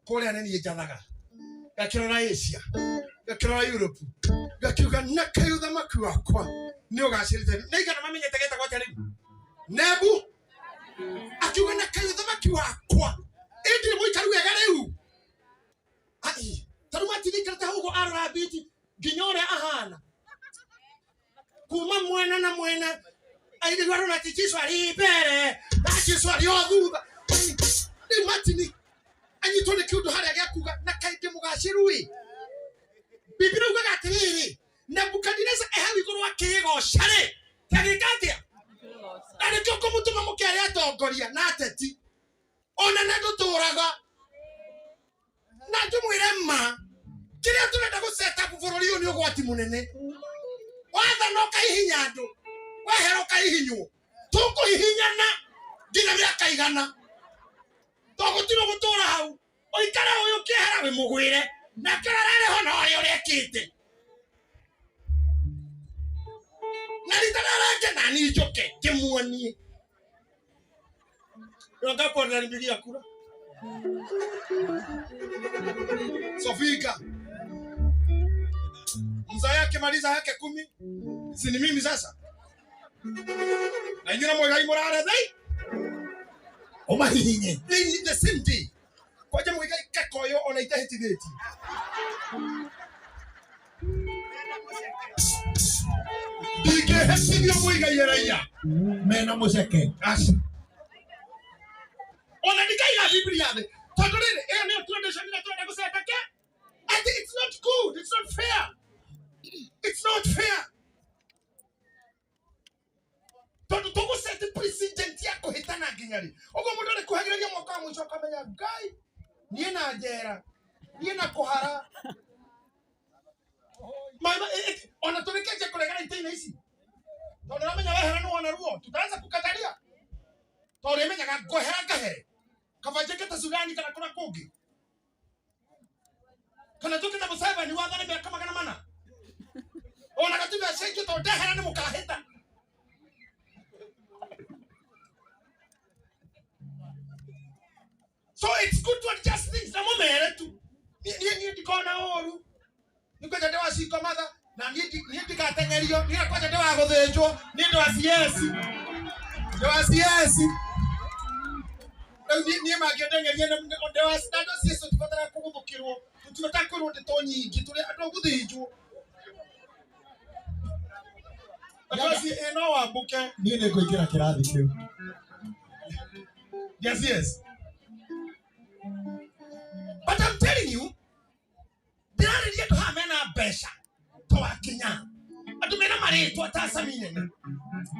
[SPEAKER 1] kũrĩa nĩ niĩ njathaga, gakĩrora Asia gakĩrora Europe gakiuga na kaĩ ũthamaki wakwa nĩ ũgacĩrĩte. Nĩ igana mamenyete getagwo atĩa rĩu? Nebu akiuga na kaĩ ũthamaki wakwa ĩndirĩ mũikaru wega rĩu. Ai, tarĩu matirikĩrĩte hau ũguo arora biti nginya ũrĩa ahana kuma mwena na mwena airĩru arona atĩ Jesũ arĩ mbere na Jesũ arĩ o thutha. Rĩu Martin anyitwo nĩ kĩũndũ harĩa gĩa kuga na kaĩ ndĩ mũgacĩru ĩ. Biblia ugaga atĩrĩrĩ, Nebukadineza e hau igũrũ akĩĩgoca rĩ, tagĩka atĩa? Na nĩkĩo ngũmũtũma mũkere atongoria na ateti ona na ndũtũraga na ndĩmwĩre ma kĩrĩa tũrenda gũ set up bũrũri ũyũ nĩ ũgwati mũnene. Wathana ũkaihinya andũ, wehera ũkaihinywo, tũkũhihinyana nginya mĩaka igana tondũ gũtirĩ gũtũra hau ũikare ũyũ ũkĩehera wĩ mũgwĩre na kĩrĩa ararĩ ho na ũrĩa ũrekĩte na rita rĩrĩa rĩngĩ na niĩ njũke ndĩmuonie. Wangapi wananipigia kura? Sofika mzee akimaliza yake 10 si ni mimi sasa na inyuĩ na Muigai mũrare thei
[SPEAKER 3] ũmahihinye
[SPEAKER 1] the same day kwanja Muigai kakoyo ona itahĩtithĩtie. Ndingĩhĩtithio Muigai araiya
[SPEAKER 3] mena mũceke.
[SPEAKER 1] Aca ona ndikaiga Biblia thĩ tondũ rĩrĩ ĩyo nĩyo tradition ĩrĩa tũrenda gũceta ke atĩ it's not good, it's not fair, it's not fair tondũ tũgũceti president ya kũhĩtana nginya rĩ ũguo mũndũ arĩkuhagĩrĩria mwaka wa mũico akamenya Ngai niĩ na njera niĩ na kũhara ona tũrĩkĩtie kũregana itĩ-inĩ ici tondũ ũramenya wehera nĩ wona ruo tutaanza kukataria tondũ ũrĩmenyaga ngwehera ngahere kaba njĩke ta Sudani kana kũrĩa kũngĩ. Kana tukita Museveni wathane mĩaka 400. Ona gatiba cenjio tondũ ndehera nĩ mũkahĩta. So it's good to adjust things. Na mũmere tu. Niĩ ndikona ũru. Nĩ kwanja ndĩ wa single mother na niĩ ndigateng'erio. Niĩ kwanja ndĩ wa gũthĩnjwo. Niĩ ndĩ wa CS. Ndĩ wa CS. Rĩu niĩ mangĩndeng'eria ndĩ wa na andũ a CS tũtibataraga kũgũthũkĩrwo. Tũtibataraga kwĩrwo ndeto nyingĩ. Tũrĩ andũ a gũthĩnjwo. Andũ acio no wambũke.
[SPEAKER 3] Niĩ nĩ ngũingĩra kĩrathi kĩu.
[SPEAKER 1] Yes, yes. But I'm telling you, ndĩrarĩria andũ haha mena mbeca ta wakinya, andũ mena marĩtwa ta Sami Nene,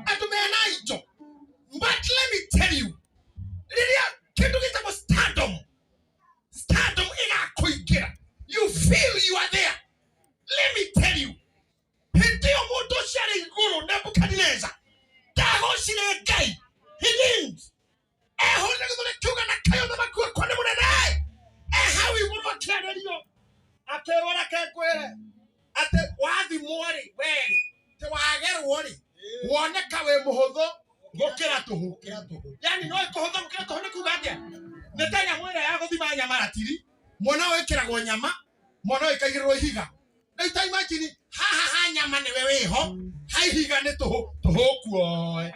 [SPEAKER 1] andũ mena indo. But let me tell you, rĩrĩa kĩndũ gĩtagwo stardom, stardom ĩgakũingĩra, you feel you are there. Let me tell you, hĩndĩ ĩyo mũndũ ũcio arĩ igũrũ Nebukadneza ndagocire Ngai, he didn't. Ehũrire gĩthũri kiuga na kayũ thamaki wakwa nĩ mũnene. Ehau igũrũ akĩarĩrio, akĩrwo reke ngwĩre atĩ wathimwo rĩ werĩ, atĩ wagerwo rĩ woneka wĩ mũhũthũ gũkĩra tũhũ. Yani no ĩkũhũthũ gũkĩra tũhũ nĩ kuga atĩa? Nĩ ta nyamũ ĩrĩa ya gũthima nyama ratiri, mwana ũyũ ĩkĩragwo nyama, mwana ũyũ ĩkaigĩrĩrwo ihiga. Rĩu ta imagine haha ha nyama nĩwe wĩho, ha ihiga nĩ tũhũ, tũhũ kuoe.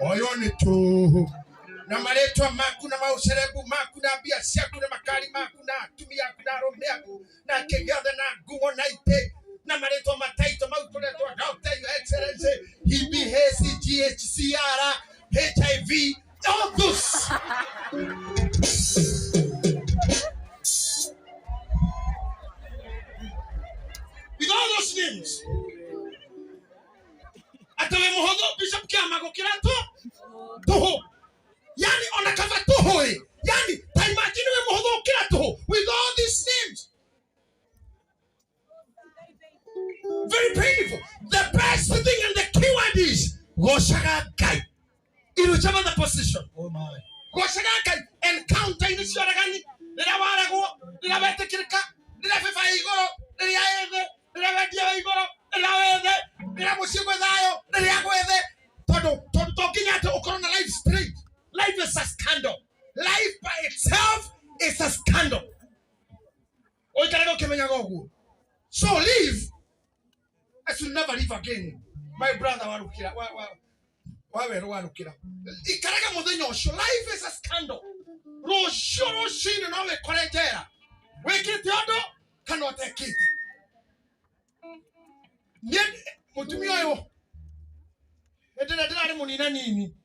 [SPEAKER 1] Ũyũ nĩ tũhũ. Na marĩtwa maku na maũcerebu maku na mbia ciaku na makari maku na atumia aku na arũme aku na kĩ gĩothe na nguo na itĩ na marĩtwa mataito mau tũretwo Doctor Your Excellency EBHC GHCR HIV all those. With all those names. Atĩ wĩ mũhũthũ Bishop Kĩama gũkĩra tũhũ. Yani ona kaba tũhũ ĩ. Yani ta imagine wĩ mũhũthũ gũkĩra tũhũ with all these names. Very painful. The best thing and the key word is gocaga Ngai. In whichever the position.
[SPEAKER 3] Oh my.
[SPEAKER 1] Gocaga Ngai. Encounter inĩ cia ũregani, rĩrĩa waregwo, rĩrĩa wetĩkĩrĩka, rĩrĩa bĩba ĩ igũrũ, rĩrĩa ĩ thĩ, rĩrĩa wendia wĩ igũrũ, rĩrĩa wĩ thĩ, rĩrĩa mũciĩ gwĩ thayũ, rĩrĩa gwĩ thĩ. Tondũ to nginya atĩ ũkorwo na life straight. Life is a scandal. Life by itself is a scandal. Ũikarage ũkĩmenyaga ũguo. So live as you never live again. My brother warukira wa werũ warukira. Ikaraga mũthenya ũcio. Life is a scandal. Rũciũ rũcinĩ no wĩkore njera. Wĩkĩte ũndũ kana ũtekĩte. Niĩ mũtumia ũyũ hĩndĩ ĩrĩa ndĩrarĩ mũnina nini,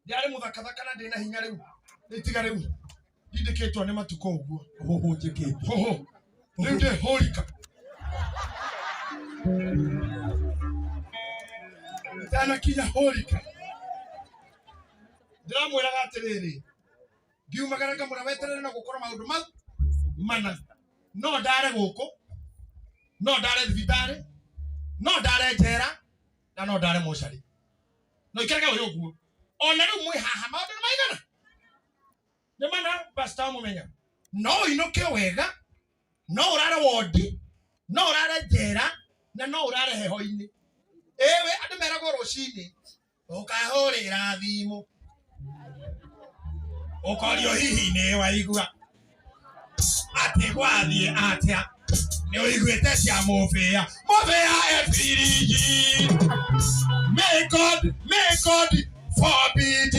[SPEAKER 1] ndĩrarĩ mũthakathaka na ndĩna hinya rĩu. Rĩu tiga rĩu ndindĩkĩtwo nĩ matukũ ũguo.
[SPEAKER 3] Ũhũhũnjĩkĩte.
[SPEAKER 1] Hũhũ. Rĩu ndĩ hũrika. Ndanakinya hũrika. Ndĩramwĩraga atĩrĩrĩ, ngiumagara ngamwĩra weterere no gũkorwo maũndũ mau mana. No ndare gũkũ, no ndare thibitarĩ, no ndare njera, na no ndare mocarĩ. No ikarage wĩ ũguo. Ona rĩu mwĩ haha maũndũ nĩ maigana? Nĩ mana pastor mũmenya. No ũinũke wega, no ũrare wondi, no ũrare njera, na no ũrare heho-inĩ. Ĩwe andũ meragwo rũcinĩ ũkahũrĩra thimũ ũkorio hihi nĩ waigua atĩ gwathiĩ atĩa, nĩ ũiguĩte cia mũbĩa, mũbĩa e firiji. May God forbid.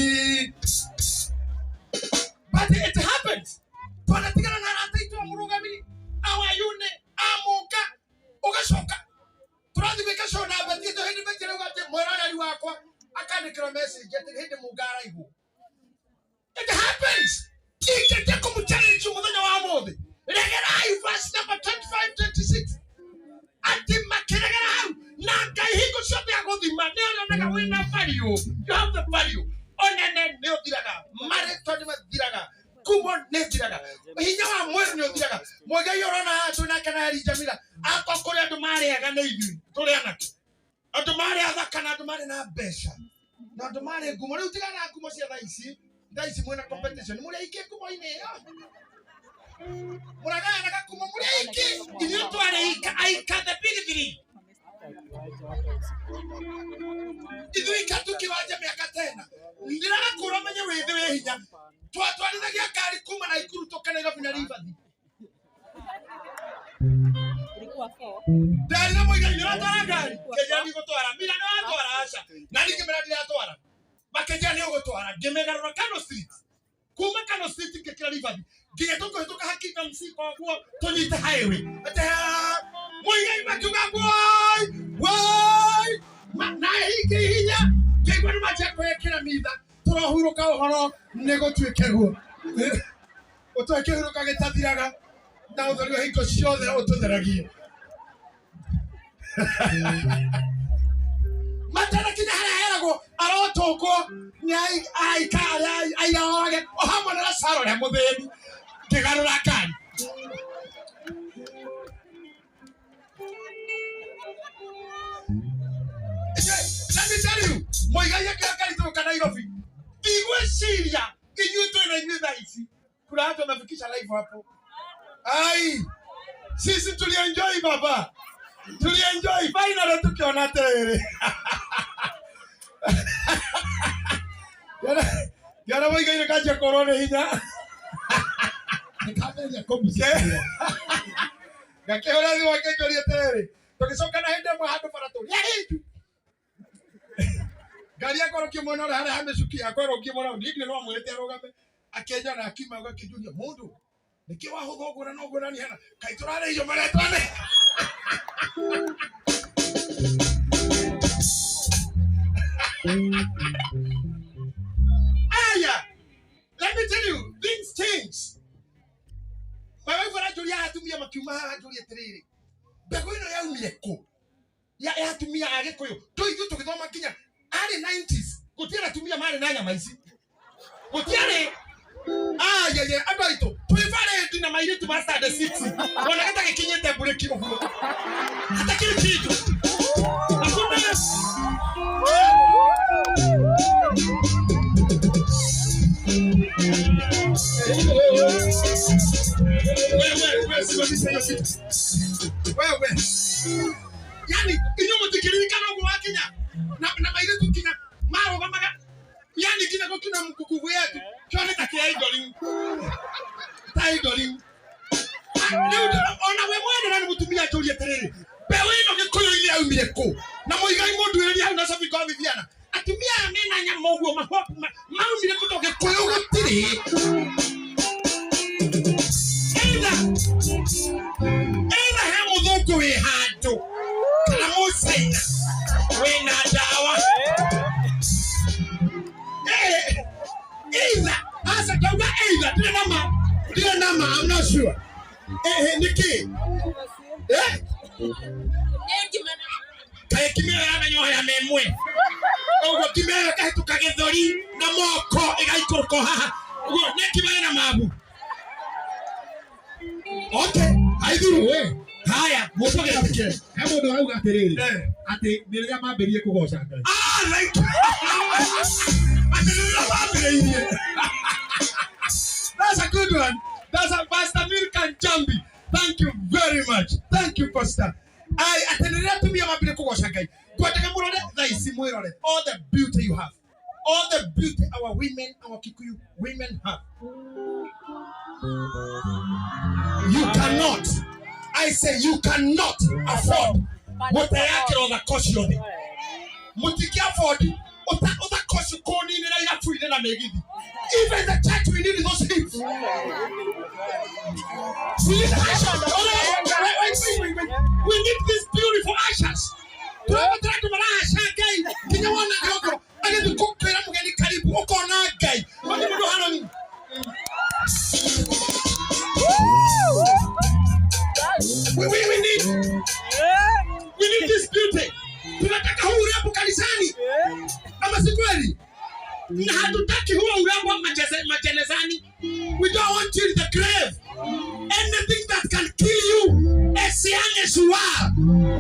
[SPEAKER 1] But it happens. Twanatigana na arata aitũ a mũrũgamĩrĩri, awayune, amũka, ũgacoka. Tũrathiĩ gwĩka show na Beti, ĩyo hĩndĩ Beti arauga atĩ mwĩroreri wakwa akandĩkĩrwo message atĩ hĩndĩ Munga araigwo. It happens. Ingĩte kũmũ-challenge mũthenya wa ũmũthĩ. Regerai verse number 25, 26. Atĩ makĩregera hau na Ngai hingo ciothe agũthima nĩ arĩonaga wĩna value. You have the value. Onene nĩ ũthiraga, marĩtwa nĩ mathiraga, ngumo nĩ ĩthiraga, hinya wa mwĩrĩ nĩ ũthiraga. Mũigai ũrona haha twĩ nake na Elijah Miller, akorwo kũrĩ andũ marĩaga nĩ ithuĩ tũrĩ anake, andũ marĩ athaka na andũ marĩ na mbeca na andũ marĩ ngumo. Rĩu tigana na ngumo cia thaa ici, thaa ici mwĩna competition, mũrĩ aingĩ ngumo-inĩ ĩyo. Mũragayanaga kuma mũrĩ aingĩ, ithuĩ twarĩ aika the big three. Ithuĩ ika tukiwanja mĩaka tena. Ndĩrarakũra menye wĩthĩ wĩ hinya. Twatwarithagia ngari kuma Naikuru tũke Nairobi na Ribathi. Ndarĩ na mũigai nĩ ũratwara ngari, kĩnjĩra ndigũtwara, Mira nĩ watwara aca, na niĩ ngĩmera ndiratwara. Makĩnjĩra nĩ ũgũtwara, ngĩmĩgarũra Kano Street. Kuma Kano Street ngĩkĩra Ribathi. Nginya tũkũhĩtũka Hakika Msiko ũguo tũnyite highway. Atĩ mũigai makiuga woi woi na hingĩ hinya ngĩigua nĩ manjia kwĩkĩra mitha tũrohurũka ũhoro nĩ gũtuĩke guo. Ũtũhe kĩhurũka gĩtathiraga na ũtheri wa hingo ciothe ũtũtheragie. Matanakinya harĩa heragwo arotũngwo nĩ aika arĩa aira orage o hamwe na Lazaro ũrĩa mũthĩni. Ngĩgarũra ngari. Let me tell you, mũigai akĩoya ngari tũgũka Nairobi. Ndigwĩciria inyuĩ twĩ na inyuĩ thaa ici. Kuna watu wamefikisha live hapo. Ai, sisi tulienjoy baba. Tulienjoy finally tukiona atĩrĩrĩ. Ngĩona mũigai nĩ kanjia kũrwo nĩ hinya.
[SPEAKER 3] Nĩkambĩrĩria kũmicĩria.
[SPEAKER 1] Ngakĩhũra thimũ akĩnjũria atĩrĩrĩ, tũgĩcoka na hĩndĩ ĩmwe handũ bara tũrĩ ahĩnju. Ngari yakwa ĩrũkie mwena ũrĩa harĩa ha mĩcuki yakwa ĩrũkie mwena ũyũ, niĩ no amwĩrĩte arũgame. Akĩnjona akiuma akĩnjũria mũndũ nĩkĩ wahũtha ũguo na noguo nani hena kaĩ tũrarĩhio marĩa twane. Aya, let me tell you, things change. My wife aranjũria atumia makiuma haha anjũria atĩrĩrĩ, mbegũ ĩno yaumire kũ? Ya ya atumia a Gĩkũyũ. Tũ ithuĩ tũgĩthoma nginya arĩ 90s, gũtiarĩ atumia marĩ na nyama ici. Gũtiarĩ. Ayeye, andũ aitũ, twĩ parade na mairĩtu ma standard 6. Ona gĩtagĩkinyĩte mburĩki ũguo. Hatakĩrĩ kĩndũ. Hakuna. Wewe, wewe, simamisha hiyo kitu. Wewe. Yani, inyuĩ mũtikĩririkana ũguo wakinya na mairĩtu kinya marũgamaga yani kinya gũkinya mkukuvu yetu kĩone ta kĩa indo rĩu ta indo rĩu. Rĩu ona we mwene na nĩ mũtumia anjũrie atĩrĩrĩ, mbeũ ĩno Gĩkũyũ-inĩ yaumire kũ? Na mũigai mũnduĩrĩrie hau na Sophie kwa Viviana. Atumia aya mena nyama ũguo maumire kũ? Tondũ Gĩkũyũ gũtirĩ. Either he mũthũngũ wĩ handũ kana mũcaina wĩna ndawa. Either aca ndauga either ndirĩ na ma, ndirĩ na ma, I'm not sure. Nĩkĩ? Kaĩ kimero yamenya ũhĩa memwe ũguo kimero ĩkahĩtũka gĩthũri na moko ĩgaikũrũka haha ũguo nĩ kimero na mabu. Okay, haithuru. Haya, mũtũgĩtĩkĩre.
[SPEAKER 3] He mũndũ arauga atĩrĩrĩ, atĩ nĩ rĩrĩa mambĩrĩrie kũgoca Ngai.
[SPEAKER 1] Ah, like atĩ rĩrĩa mambĩrĩirie. That's a good one. That's a Pastor Milka Njambi. Thank you very much. Thank you, Pastor. Ai, atĩ rĩrĩa atumia mambĩrĩrie kũgoca Ngai. Kwendaga mũrore thaa ici mwĩrore all the beauty you have. All the beauty our women, our Kikuyu women have. You cannot, I say you cannot afford gũteyakĩra ũthaka ũcio thĩ. Mũtingĩ afford ũthaka ũcio kũninĩra irabu-inĩ na mĩgithi. Even the church, we need those hips. We need ushers. Oh, wait, wait, wait, wait, wait. We need these beautiful ushers. Tũrabatara andũ marahaca Ngai nginya wona gĩongo agĩthiĩ kũkwĩra mũgeni karibu ũkona Ngai. Wani mũndũ hana nini? We need this beauty. Tunataka huu urembo kanisani. Ama si kweli? Na hatutaki huo urembo majenezani. We don't want you in the grave. Anything that can kill you as young as you are,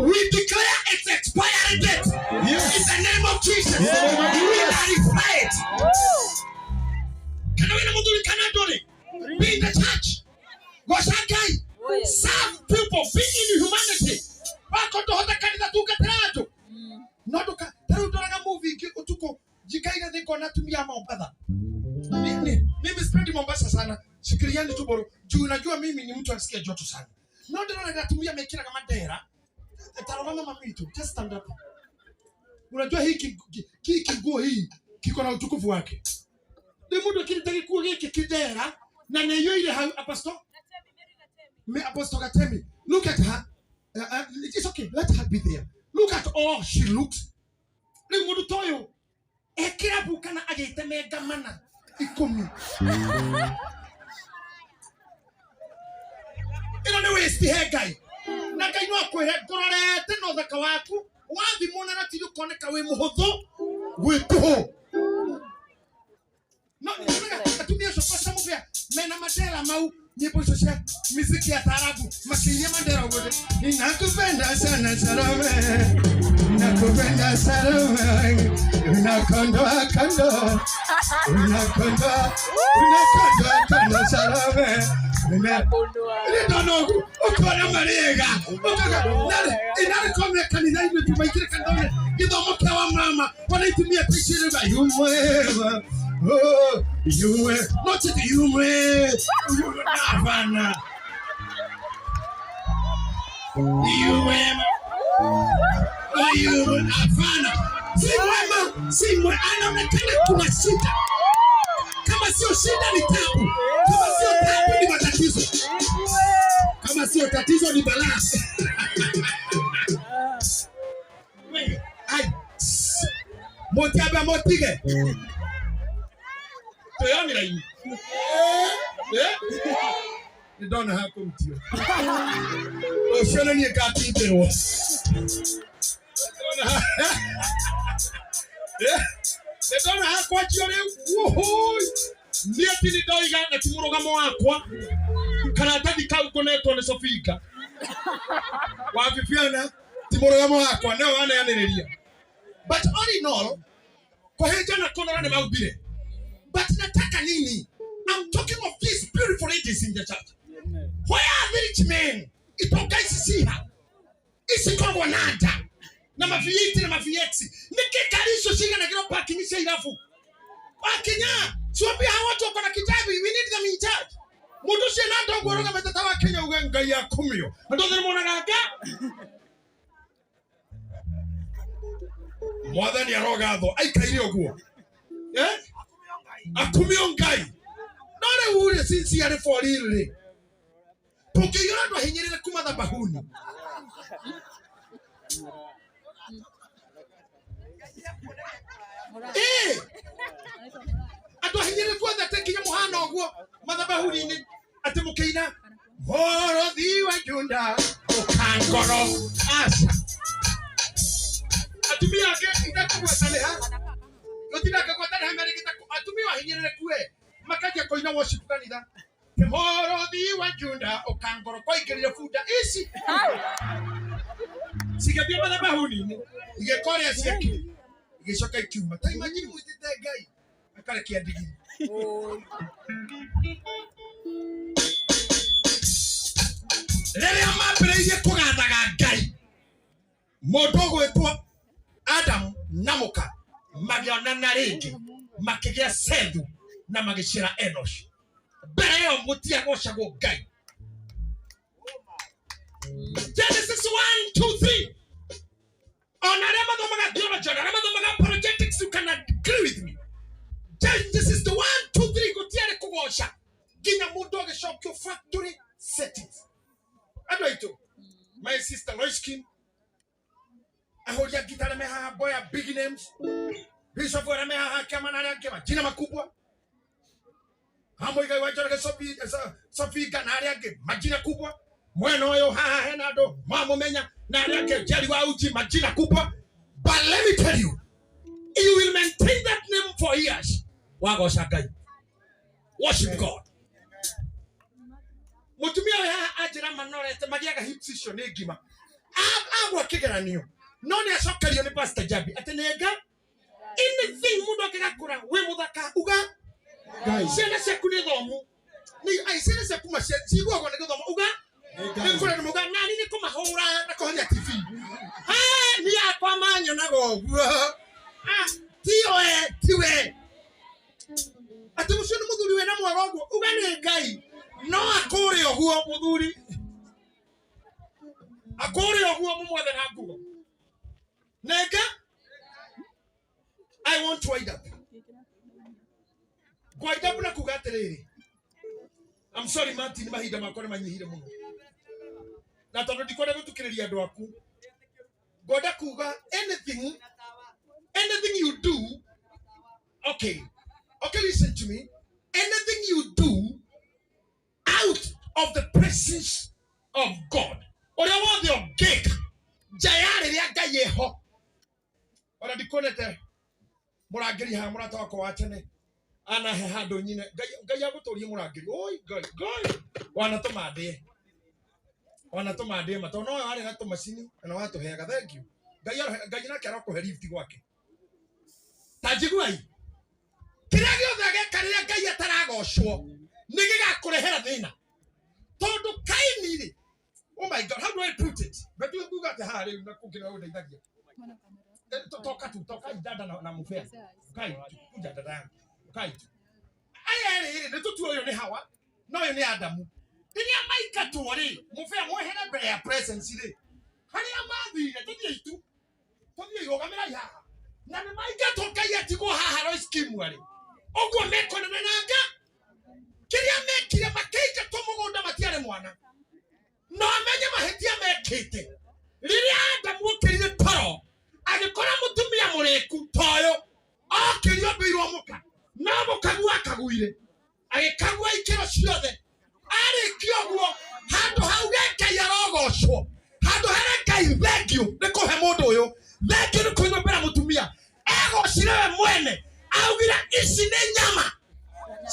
[SPEAKER 1] we declare its expiry date. In the name of Jesus. We nullify it. Kana wĩna mũthuri kana ndũrĩ? Be in the church. Goca Ngai. Serve people, be in humanity. Wako nduhote kanitha tungatĩra andũ. No nduka ta rĩu ndoraga movie ingĩ ũtukũ njikaire thĩ ngona atumia a Mombatha. Mimi sipendi Mombasa sana. Shikiliani tu boro. Juu unajua mimi ni mtu anasikia joto sana. No ndĩroraga atumia mekĩraga mandera. Tarora mama mitu, just stand up. Unajua hii kinguo hii kiko na utukufu wake. Ni mundu akirita gikuo giki kidera na nĩiyũire hau apostle. Me Apostle Gatemi, look at her. It's okay, let her be there. Look at all she looks. Rĩu mũndũ ta ũyũ ekĩra bu kana agĩtemenga mana 10. Ĩno nĩ waste he Ngai. Na Ngai no akwĩre ngũrorete na ũthaka waku wathimwo na ratiri ũkoneka wĩ mũhũthũ gwĩ tũhũ. No nĩnyonaga atumia acio kwa Samuvia mena mandera mau nyimbo icio cia miziki ya taarabu makiinia mandera ũguo. Ninakupenda sana Salome, ninakupenda Salome, unakondoa kondo, unakondoa, unakondoa kondo Salome. Ndona ũguo ũkona marĩega inarikomia kanitha-inĩ tumaingĩre kanitha-inĩ gĩthomo kĩa wa mama ona itumia ta icio rĩu yumwema. Oh, you were not you were Havana. You were you Havana. Si mwema, si mwema. Anaonekana kuna shida. Kama sio shida ni tabu. Kama sio tabu ni matatizo. Kama sio tatizo ni balaa. Ai. Motiaba motige. Toyonira nĩ ndona ha kũrutio rũciũ nĩ niĩ ngatindĩrwo. Nĩ ndona ha kwanjio rĩu. Niĩ ti nĩ ndoiga na ti mũrũgamo wakwa karatathi kau ngũnetwo nĩ Sofinga wa Bibiana ti mũrũgamo wakwa nĩwe waneanĩrĩria. But all in all, kũhĩnja na kũnora nĩ maumbire. But nataka nini? I'm talking of these beautiful ladies in the church. Where are the rich men? Itonga ici ciha. Ici koragwo na nda. Na ma V8 na ma VX. Nĩkĩ ngari icio ciganagĩrwo parking cia irabu? Wakinya, siwambia hawa watu wako na kitabu, we need them in church. Mũndũ ũcio na nda ũguo arũgamĩte ta wa Kenya uge Ngai akumio. Andũ othe nĩmonaga nga. Mwathani arogathwo aikaire ũguo. Eh? Akumio Ngai. No rĩu rĩ sincerely for real rĩ. Tũngĩiyũra andũ ahinyĩrĩre kuma thabahuni. Andũ ahinyĩrĩre kuothe atĩ nginya mũhana ũguo mathabahuni-inĩ atĩ mũkĩina mũrũthi wa Juda ũkangoro aca. Atumia angĩ itekũgwetanĩha gũtinakagwatana merĩgĩte atumia ahinyĩrĩre kue makaja kũina worship kanitha mũrũthi wa Juda ũkangoro kwaingĩrire bunda ici cigĩthiĩ mathabahuni-inĩ igĩkoria ciake igĩcoka ikiuma. Ta imagine mwĩtĩte Ngai akarekia ndigiri. Rĩrĩa mambĩrĩirie kũgathaga Ngai mũndũ ũgwĩtwo Adamu na mũka magĩonana rĩngĩ makĩgĩa Sethu na magĩciara Enosh. Mbere ĩyo mũtiagocagwo Ngai. Genesis 1, 2, 3. Ona arĩa mathomaga theology, ona arĩa mathomaga apologetics, you can agree with me. Genesis 1, 2, 3 gũtiarĩ kũgoca nginya mũndũ agĩcokio factory settings. Andũ aitũ, my sister Lois Kim ahũri a ngita arĩa me haha, boya big names, bishop arĩa me haha kĩama na arĩa angĩ majina makubwa, Muigai wa Njoroge Sofinga na arĩa angĩ majina kubwa, mwena ũyũ haha hena andũ mamũmenya na arĩa angĩ Jerry wa Uji majina kubwa. But let me tell you, you will maintain that name for years. Wagoca Ngai. Worship God. Mũtumia ũyũ haha anjĩra manorete magĩaga hips icio nĩ ngima. Agwa kĩgeranio no nĩ acokerio nĩ Pastor Jabi atĩ nĩ nga anything mũndũ angĩgakũra wĩ mũthaka uga Ngai. Ciana ciaku nĩ thomu. Nĩ ai ciana ciaku ciguagwo nĩ gũthoma uga nĩ kũrĩa nĩ muga nani nĩ kũmahũra na kũhonia TV. Ha niĩ akwa manyonaga ũguo. Ah, tiwe tiwe atĩ ũcio nĩ mũthuri wĩna mwago ũguo uga nĩ Ngai no akũre ũguo mũthuri akũre ũguo mũmwethe na nguo nenge. I want to wind up. Wind up na kuga atĩrĩrĩ, I'm sorry Martin, mahinda makwa nĩ manyihire mũno na tondũ ndikwenda gũtukĩrĩria andũ aku, ngwenda kuga anything anything you do, okay okay, listen to me, anything you do out of the presence of God, ũrĩa wothe ũngĩka nja ya rĩrĩa Ngai eho. Ona ndikuonete mũrangĩri haha, mũrata wakwa wa tene anahe handũ nyine. Ngai Ngai agũtũrie mũrangĩri. Oi Ngai Ngai wanatũma ndĩe, wanatũma ndĩe ma tondũ nowe warĩ na tũmacini na watũheaga. Thank you Ngai Ngai nake arokũhe lift gwake. Ta njiguai, kĩrĩa gĩothe ageka rĩrĩa Ngai ataragocwo nĩ gĩgakũrehera thĩna, tondũ Kaini rĩ, oh my God, how do I put it? But you nguga atĩ haha rĩu na kũngĩ nĩwe ũndeithagia. Toka tu toka dada na mũbea kai tu kuja dada yangu kai tu aya erĩ rĩ nĩ tũtue ũyũ nĩ Hawa na ũyũ nĩ Adamu. Rĩrĩa maingatwo rĩ, mũbea mwehere mbere ya presence rĩ, harĩa mathire, tũthiĩ tu tũthiĩ rũgamĩrai haha na nĩ maingatwo Ngai atigwo haha Royce Kimwa rĩ, ũguo mekonana na nga kĩrĩa mekire makĩingatwo mũgũnda matiarĩ mwana no amenye mahĩtia mekĩte. Rĩrĩa Adamu okĩrire toro agĩkora mũtumia mũrĩku toyũ okĩrio mbĩirwo mũka no mũkagua akaguire agĩkagua ikĩro ciothe. Arĩkia ũguo handũ hauge Ngai arogocwo, handũ here Ngai thengiũ nĩ kũhe mũndũ ũyũ, thengiũ nĩ kũnyũmbĩra mũtumia, egocire we mwene augire ici nĩ nyama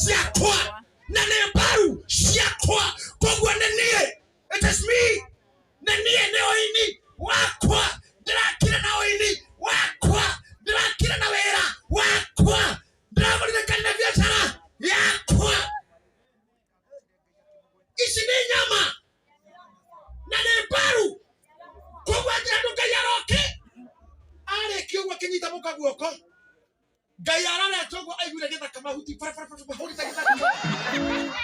[SPEAKER 1] ciakwa na nĩ mbaru ciakwa, koguo nĩ niĩ, it is me, nĩ niĩ nĩ ũini wakwa ndĩrakire, na ũini wakwa ndĩrakire, na wĩra wakwa ndĩragũrire kanitha biacara yakwa, ici nĩ nyama na nĩ mbaru, koguo atĩ andũ Ngai aroke. Arĩkia ũguo akĩnyita mũka guoko, Ngai ararete ũguo aiguire gĩthaka mahuti barabara mahũrĩte gĩthaka.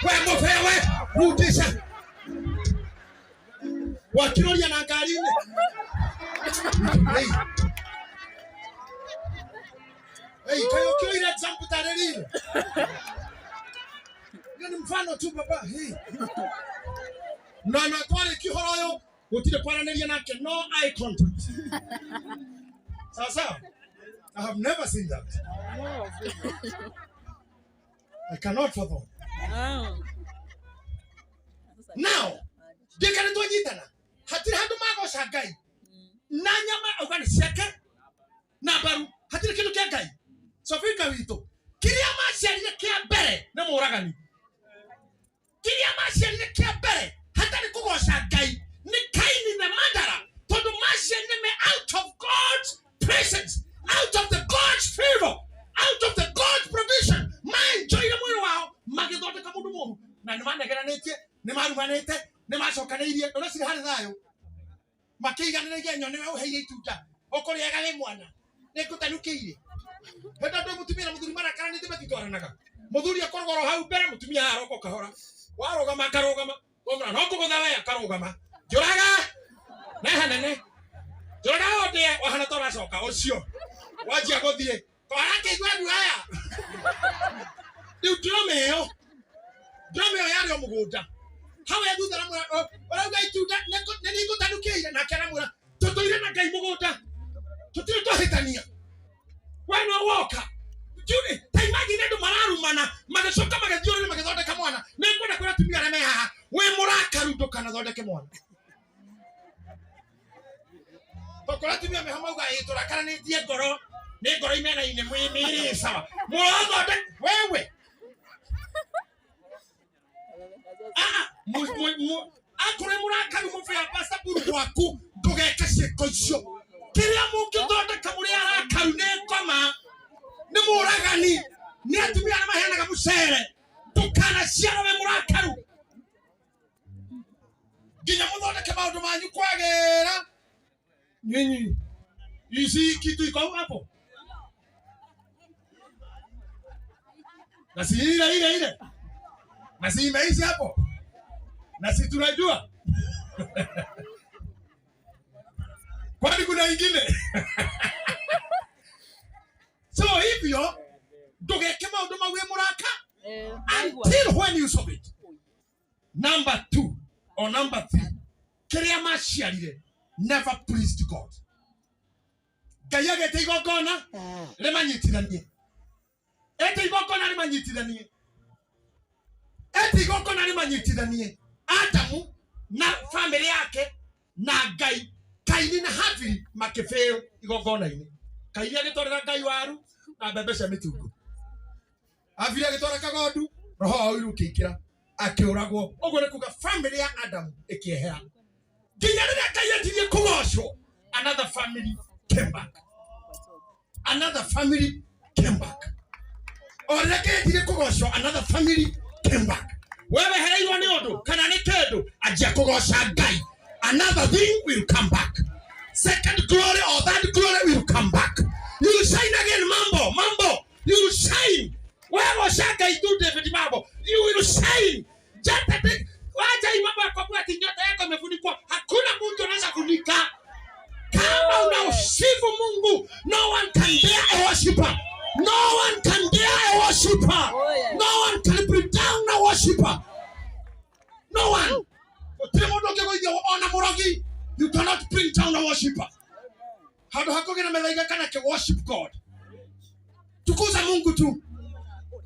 [SPEAKER 1] We mũbea we rudisha wakiroria na ngari-inĩ. Hey. Hey, kaĩ ũkĩoire example tarĩ riri? Hiyo ni mfano tu baba. Hey. Na twarĩkia ũhoro ũyũ gũtirĩ kwaranĩria nake, no eye contact. Sawa sawa. I have never seen that. I cannot fathom. Now, ndĩka nĩ twanyitana hatirĩ handũ magoca Ngai na nyama auga nĩ ciake na mbaru, hatirĩ kĩndũ kĩa Ngai. Sofika witũ kĩrĩa maciarire kĩa mbere nĩ mũragani, kĩrĩa maciarire kĩa mbere hatarĩ kũgoca Ngai nĩ Kaini na Mandara, tondũ maciarire me out of God's presence, out of the God's favor, out of the God's provision. Maenjoire mwĩrĩ wao magĩthondeka mũndũ mũru na nĩ manegeranĩtie, nĩ marumanĩte, nĩ macokanĩirie, ũreciria harĩ thayũ makĩiganĩra igenyo nĩwe ũheire itunda ũkũrĩaga wĩ mwana nĩngũtanukĩire hĩndĩ andũ mũtumia na mũthuri marakaranĩte matitwaranaga, mũthuri akoragwo oro hau mbere, mũtumia aroka o kahora, warũgama akarũgama, wamwĩra no ngũgũtha we akarũgama, njũraga na hanene njũraga ũndĩe wahana ta ũracoka ũcio wanjia gũthiĩ arakĩigua guoya. Rĩu drama ĩyo, drama ĩyo yarĩ o mũgũnda hau e thutha aramwĩra ũrauga itunda nĩ nĩngũtanukĩire, nake aramwĩra tũtũire na Ngai mũgũnda tũtirĩ twahĩtania, we no woka. Judy, ta imagine andũ mararumana magĩcoka magĩthiũrũrĩ magĩthondeka mwana. Nĩ ngwenda kwĩra atumia arĩa me haha, wĩ mũrakaru ndũkanathondeke mwana. Tokorwo atumia meho mauga ĩ tũrakaranĩtie ngoro nĩ ngoro imenaine mĩĩrĩ sawa mũrathondeka wewe. Ah, akorwo wĩ mũrakaru mũbea pastor buru gwaku ndũgeke ciĩko icio. Kĩrĩa mũngĩthondeka mũrĩ arakaru nĩ ngoma, nĩ mũragani, nĩ atumia arĩa maheanaga mũcere. Ndũkanaciarwo wĩ mũrakaru. Nginya muthondeke maundu manyu kwagera. Nyinyi. Isi kitu iko hapo. Na si ile ile ile. Na si imeisha hapo. Na si tunajua. Kwani kuna ingine? So hivyo ndugeke maundu mau muraka until when you solve it. Number 2 or number 3, kiria maciarire never pleased God. Ngai agete igongona rimanyitithanie. Ete igongona rimanyitithanie. Ete igongona rimanyitithanie. Adamu na family yake na Ngai, Kaini na Habili makifail igongona-ini. Kaini agitwarira Ngai waru na mbembe cia mitungu. Habili agitwara kagondu, roho wa ũiru ũkĩingĩra, akĩũragwo. Ũguo nĩ kuga family ya Adamu ĩkĩehera. Nginya rĩrĩa Ngai anjirie kũgocwo, another family came back. Another family came back. O rĩrĩa Ngai anjirie kũgocwo, another family came back. Wewe hereirwo nĩ ũndũ kana nĩ kĩndũ, anjia kũgoca Ngai. Another thing will come back. Second glory or third glory will come back. You will shine again, mambo, mambo. You will shine. Wewe shaka itu David mambo. You will shine. Jata wacha hii mambo ya kwa ati nyota yako imefunikwa. Hakuna mtu anaweza kufunika. Kama unausifu Mungu, no one can dare a worshiper. No one can dare a worshiper. No one can bring down a worshiper. No one. You cannot bring down a worshiper. Handu hakugina methaiga kana ke worship God. Tukuza Mungu tu.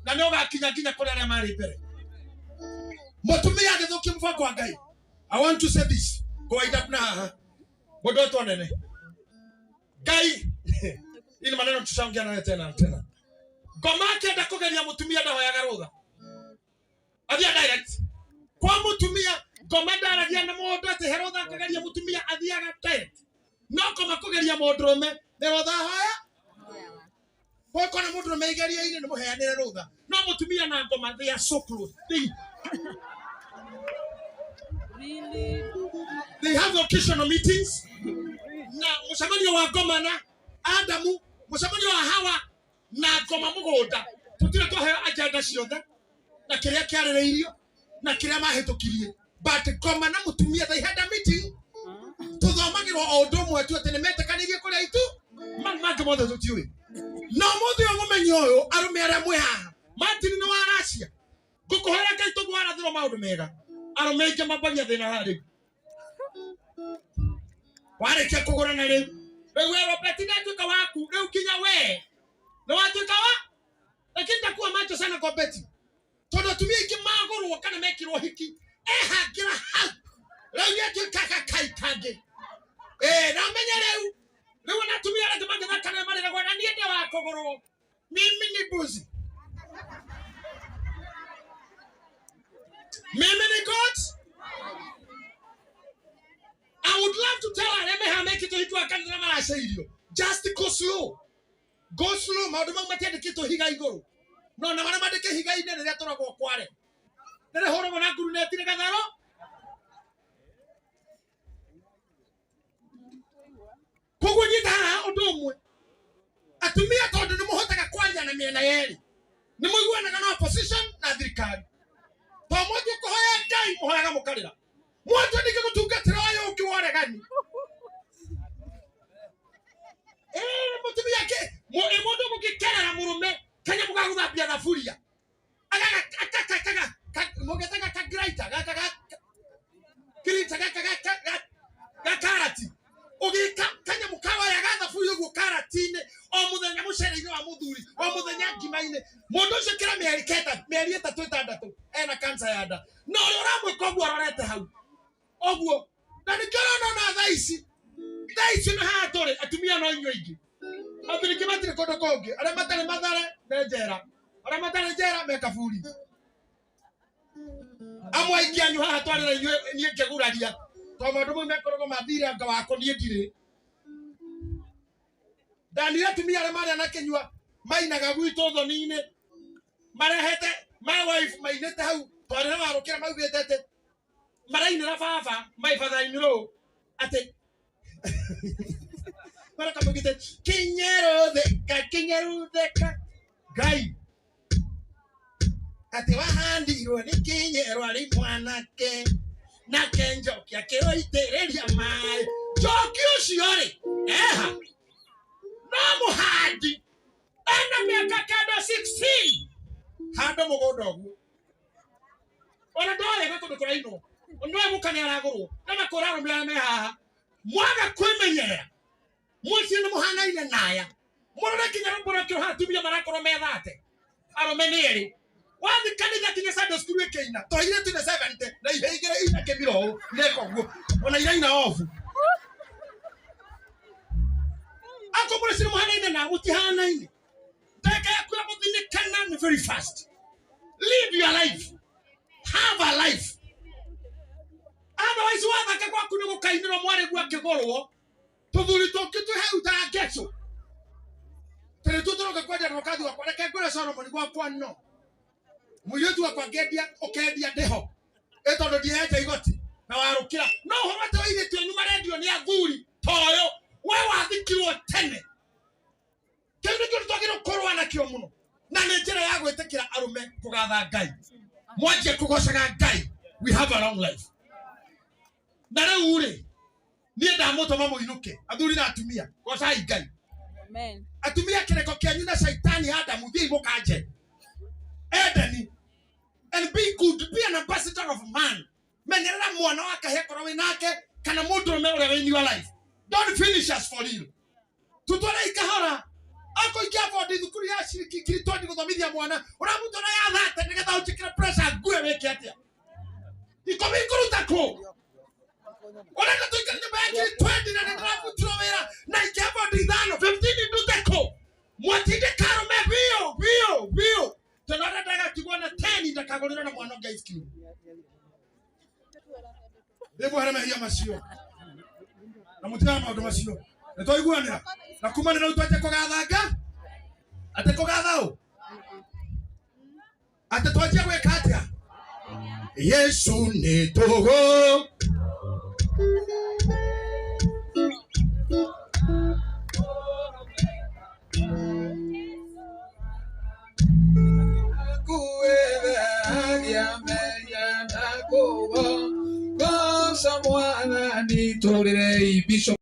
[SPEAKER 1] Na nĩ ũgakinya nginya kũrĩ arĩa marĩ mbere. Mũtumia agĩthũkia mũbango wa Ngai. I want to say this. Kwa na haha. Mũndũ wetwo nene. Ngai. Ili maneno tushaongea naye tena tena. Ngoma akĩenda kũgeria mũtumia ndahoyaga rũtha. Athiaga direct. Kwa mũtumia ngoma ndaragia na mũndũ atĩ he rũtha akageria mũtumia athiaga direct. No ngoma kũgeria mũndũrũme nĩ rũtha ahoya. Kwa na mũndũrũme igeria-inĩ nĩ mũheanĩre rũtha. No mũtumia na ngoma they are so close. They have occasional meetings. Na mũcemanio wa ngoma na Adamu, mũcemanio wa Hawa na ngoma mũgũnda. Tũtirĩ twaheo agenda ciothe na kĩrĩa kĩarĩrĩirio na kĩrĩa mahĩtũkirie. But ngoma na mũtumia they had a meeting. Tũthomagĩrwo o ũndũ ũmwe tu atĩ nĩmetĩkanĩirie kũrĩa itu mangĩ mothe tũtiũĩ. No mũthĩ ũyũ mũmenye ũyũ arũme arĩa mwĩ haha Martin nĩ wa Racia ngũkũhoera Ngai tũguo arathĩrwo maũndũ mega. Arũme aingĩ mambagia thĩna haha rĩu. Warĩkia kũgũrana rĩu rĩu we Robert ndatuĩka waku rĩu nginya we nĩ watuĩka wa, lakini ndakuwa macho sana kwa Betty tondũ atumia aingĩ magũrwo kana mekĩrwo hiki ehangĩra hau rĩu nĩatuĩka gakai kangĩ. Na menye rĩu rĩu ona atumia arĩa angĩ mangĩthaka nĩ marĩragwo na niĩ ndĩ wa kũgũrwo. Mimi ni mbuzi. Mimi ni God. I would love to tell her eme hamekĩtwo hiki wa kanitha maraceirio. Just go slow. Go slow. Maũndũ mau matiandĩkĩtwo higa igũrũ. No na marĩa mandĩke higa-inĩ rĩrĩa tũragwo kware. Rĩrĩa hũragwo na nguruneti nĩ gatharo. Koguo nyita haha ũndũ ũmwe. Atumia tondũ nĩ mũhotaga kwaria na mĩena yerĩ. Nĩ mũiguanaga na opposition na thirikari. To mwanjie kũhoya Ngai mũhoyaga mũkarĩra. Mwanjie ningĩ gũtungatĩra ũyũ ũngĩ wa ũregani. Mũtumia mũndũ mũngĩkerera mũrũme kanyamũ ga gũthambia thaburia. Mũgetaga ka grater gaka ga grater gaka ga karati. Ũgĩka kanyamũ kawoya ga thaburia ũguo karati-inĩ o mũthenya mũcere-inĩ wa mũthuri o mũthenya ngima-inĩ. Mũndũ ũcio kĩra mĩeri kenda mĩeri ĩtatũ ĩtandatũ ena cancer ya nda. Na ũrĩa ũramwĩka ũguo arorete hau ũguo. Na nĩkĩo ũrona ona thaa ici na haha tũrĩ atumia no inyuĩ aingĩ. Athuri aingĩ matirĩ kũndũ kũngĩ. Arĩa matarĩ Mathare me njera. Arĩa matarĩ njera me kaburi. Amwe aingĩ anyu haha twarĩ na inyuĩ niĩ ngĩguraria. Tondũ maũndũ mau mekoragwo mathire anga wakwa niĩ ndirĩ. Ndanire atumia arĩa marĩ na kĩnyua mainaga gwitũ thoni-inĩ marehete my wife mainĩte hau twarĩ na warũkĩra maugĩte atĩ Marainĩra baba my father in law atĩ marakamũgĩte kinyerutheka kinyerutheka ngai atĩ wahandirwo nĩ kinyerwo arĩ mwanake nake njoki akĩũitĩrĩria maĩ njoki ũcio rĩ eha no mũhandi ena mĩaka kenda 16 handa mũgũnda ũguo ona ndoĩ gwĩ kũndũ kũrainwo ndoĩ mũka nĩ aragũrwo na makũra arũme arĩa me haha mwaga kwĩmenyerera mũciĩ nĩ mũhanaine naya mũrore kinya rũmbo rwakĩro haha atumia marakorwo methate arũme nĩ erĩ wathi kanitha kinya Sunday school ĩkĩina to airĩtu nĩ 70 na ihe igĩrĩ ina kĩmira ũũ neka ũguo ona iraina obu ako mũrĩ mũhanaine na mũtihanaine ndagĩka yaku ya gũthinĩkana nĩ very fast. Live your life, have a life, otherwise wathaka gwaku nĩ gũkainĩrwo mwarĩ guo akĩgũrwo tũthuri tũngĩ twĩ hau ta ngeco tũrĩ tuo tũroka kwendia rũkathi gwakwa reke ngwĩre Solomon gwakwa no mũirĩtu wakwa ngĩendia ũkendia ndĩho ĩ tondũ ndienja igoti na warũkĩra no ũhoro atĩ airĩtu anyu marendio nĩ athuri toyo we wathikirwo tene kĩu nĩkĩo twagĩrĩirwo kũrũa nakĩo mũno na nĩ njĩra ya gwĩtĩkĩra arũme kũgatha Ngai mwanjie kũgocaga Ngai we have a long life na rĩu rĩ niĩ ndamũtũma mũinũke athuri na atumia gocai Ngai.
[SPEAKER 2] Amen.
[SPEAKER 1] Atumia kĩreko kĩanyu na caitani Adamu thiĩi mũkanje Edeni and be good, be an ambassador of man. Menyerera mwana wa kahĩa korwo wĩ nake kana mũndũrũme ũrĩa wĩ in your life. Don't finish us for real. Tutwarei kahora ako ingĩabondi thukuru ya ciringi ngiri twendi gũthomithia mwana ũramũtwara ya thate nĩgetha ũnjĩkĩre pressure ngue wĩke atĩa ikũmi ngũruta kũ ũrenda tũikare nyũmba ya ngiri twendi na nĩndĩrabutirwo wĩra na ingĩabondi ithano 15 ndute kũ mwatindĩka arũme biũ biũ biũ tondũ arĩa ndagatigwo na 10 ndakagũrĩrwo na mwana ũngĩ ice cream rĩmwe mehia macio na mũtigane maũndũ macio nĩ twaiguanĩra na kuma nĩ rĩu twanjie kũgathanga atĩ kũgatha ũ atĩ twanjie gwĩka atĩa Yesu nĩ tũgũ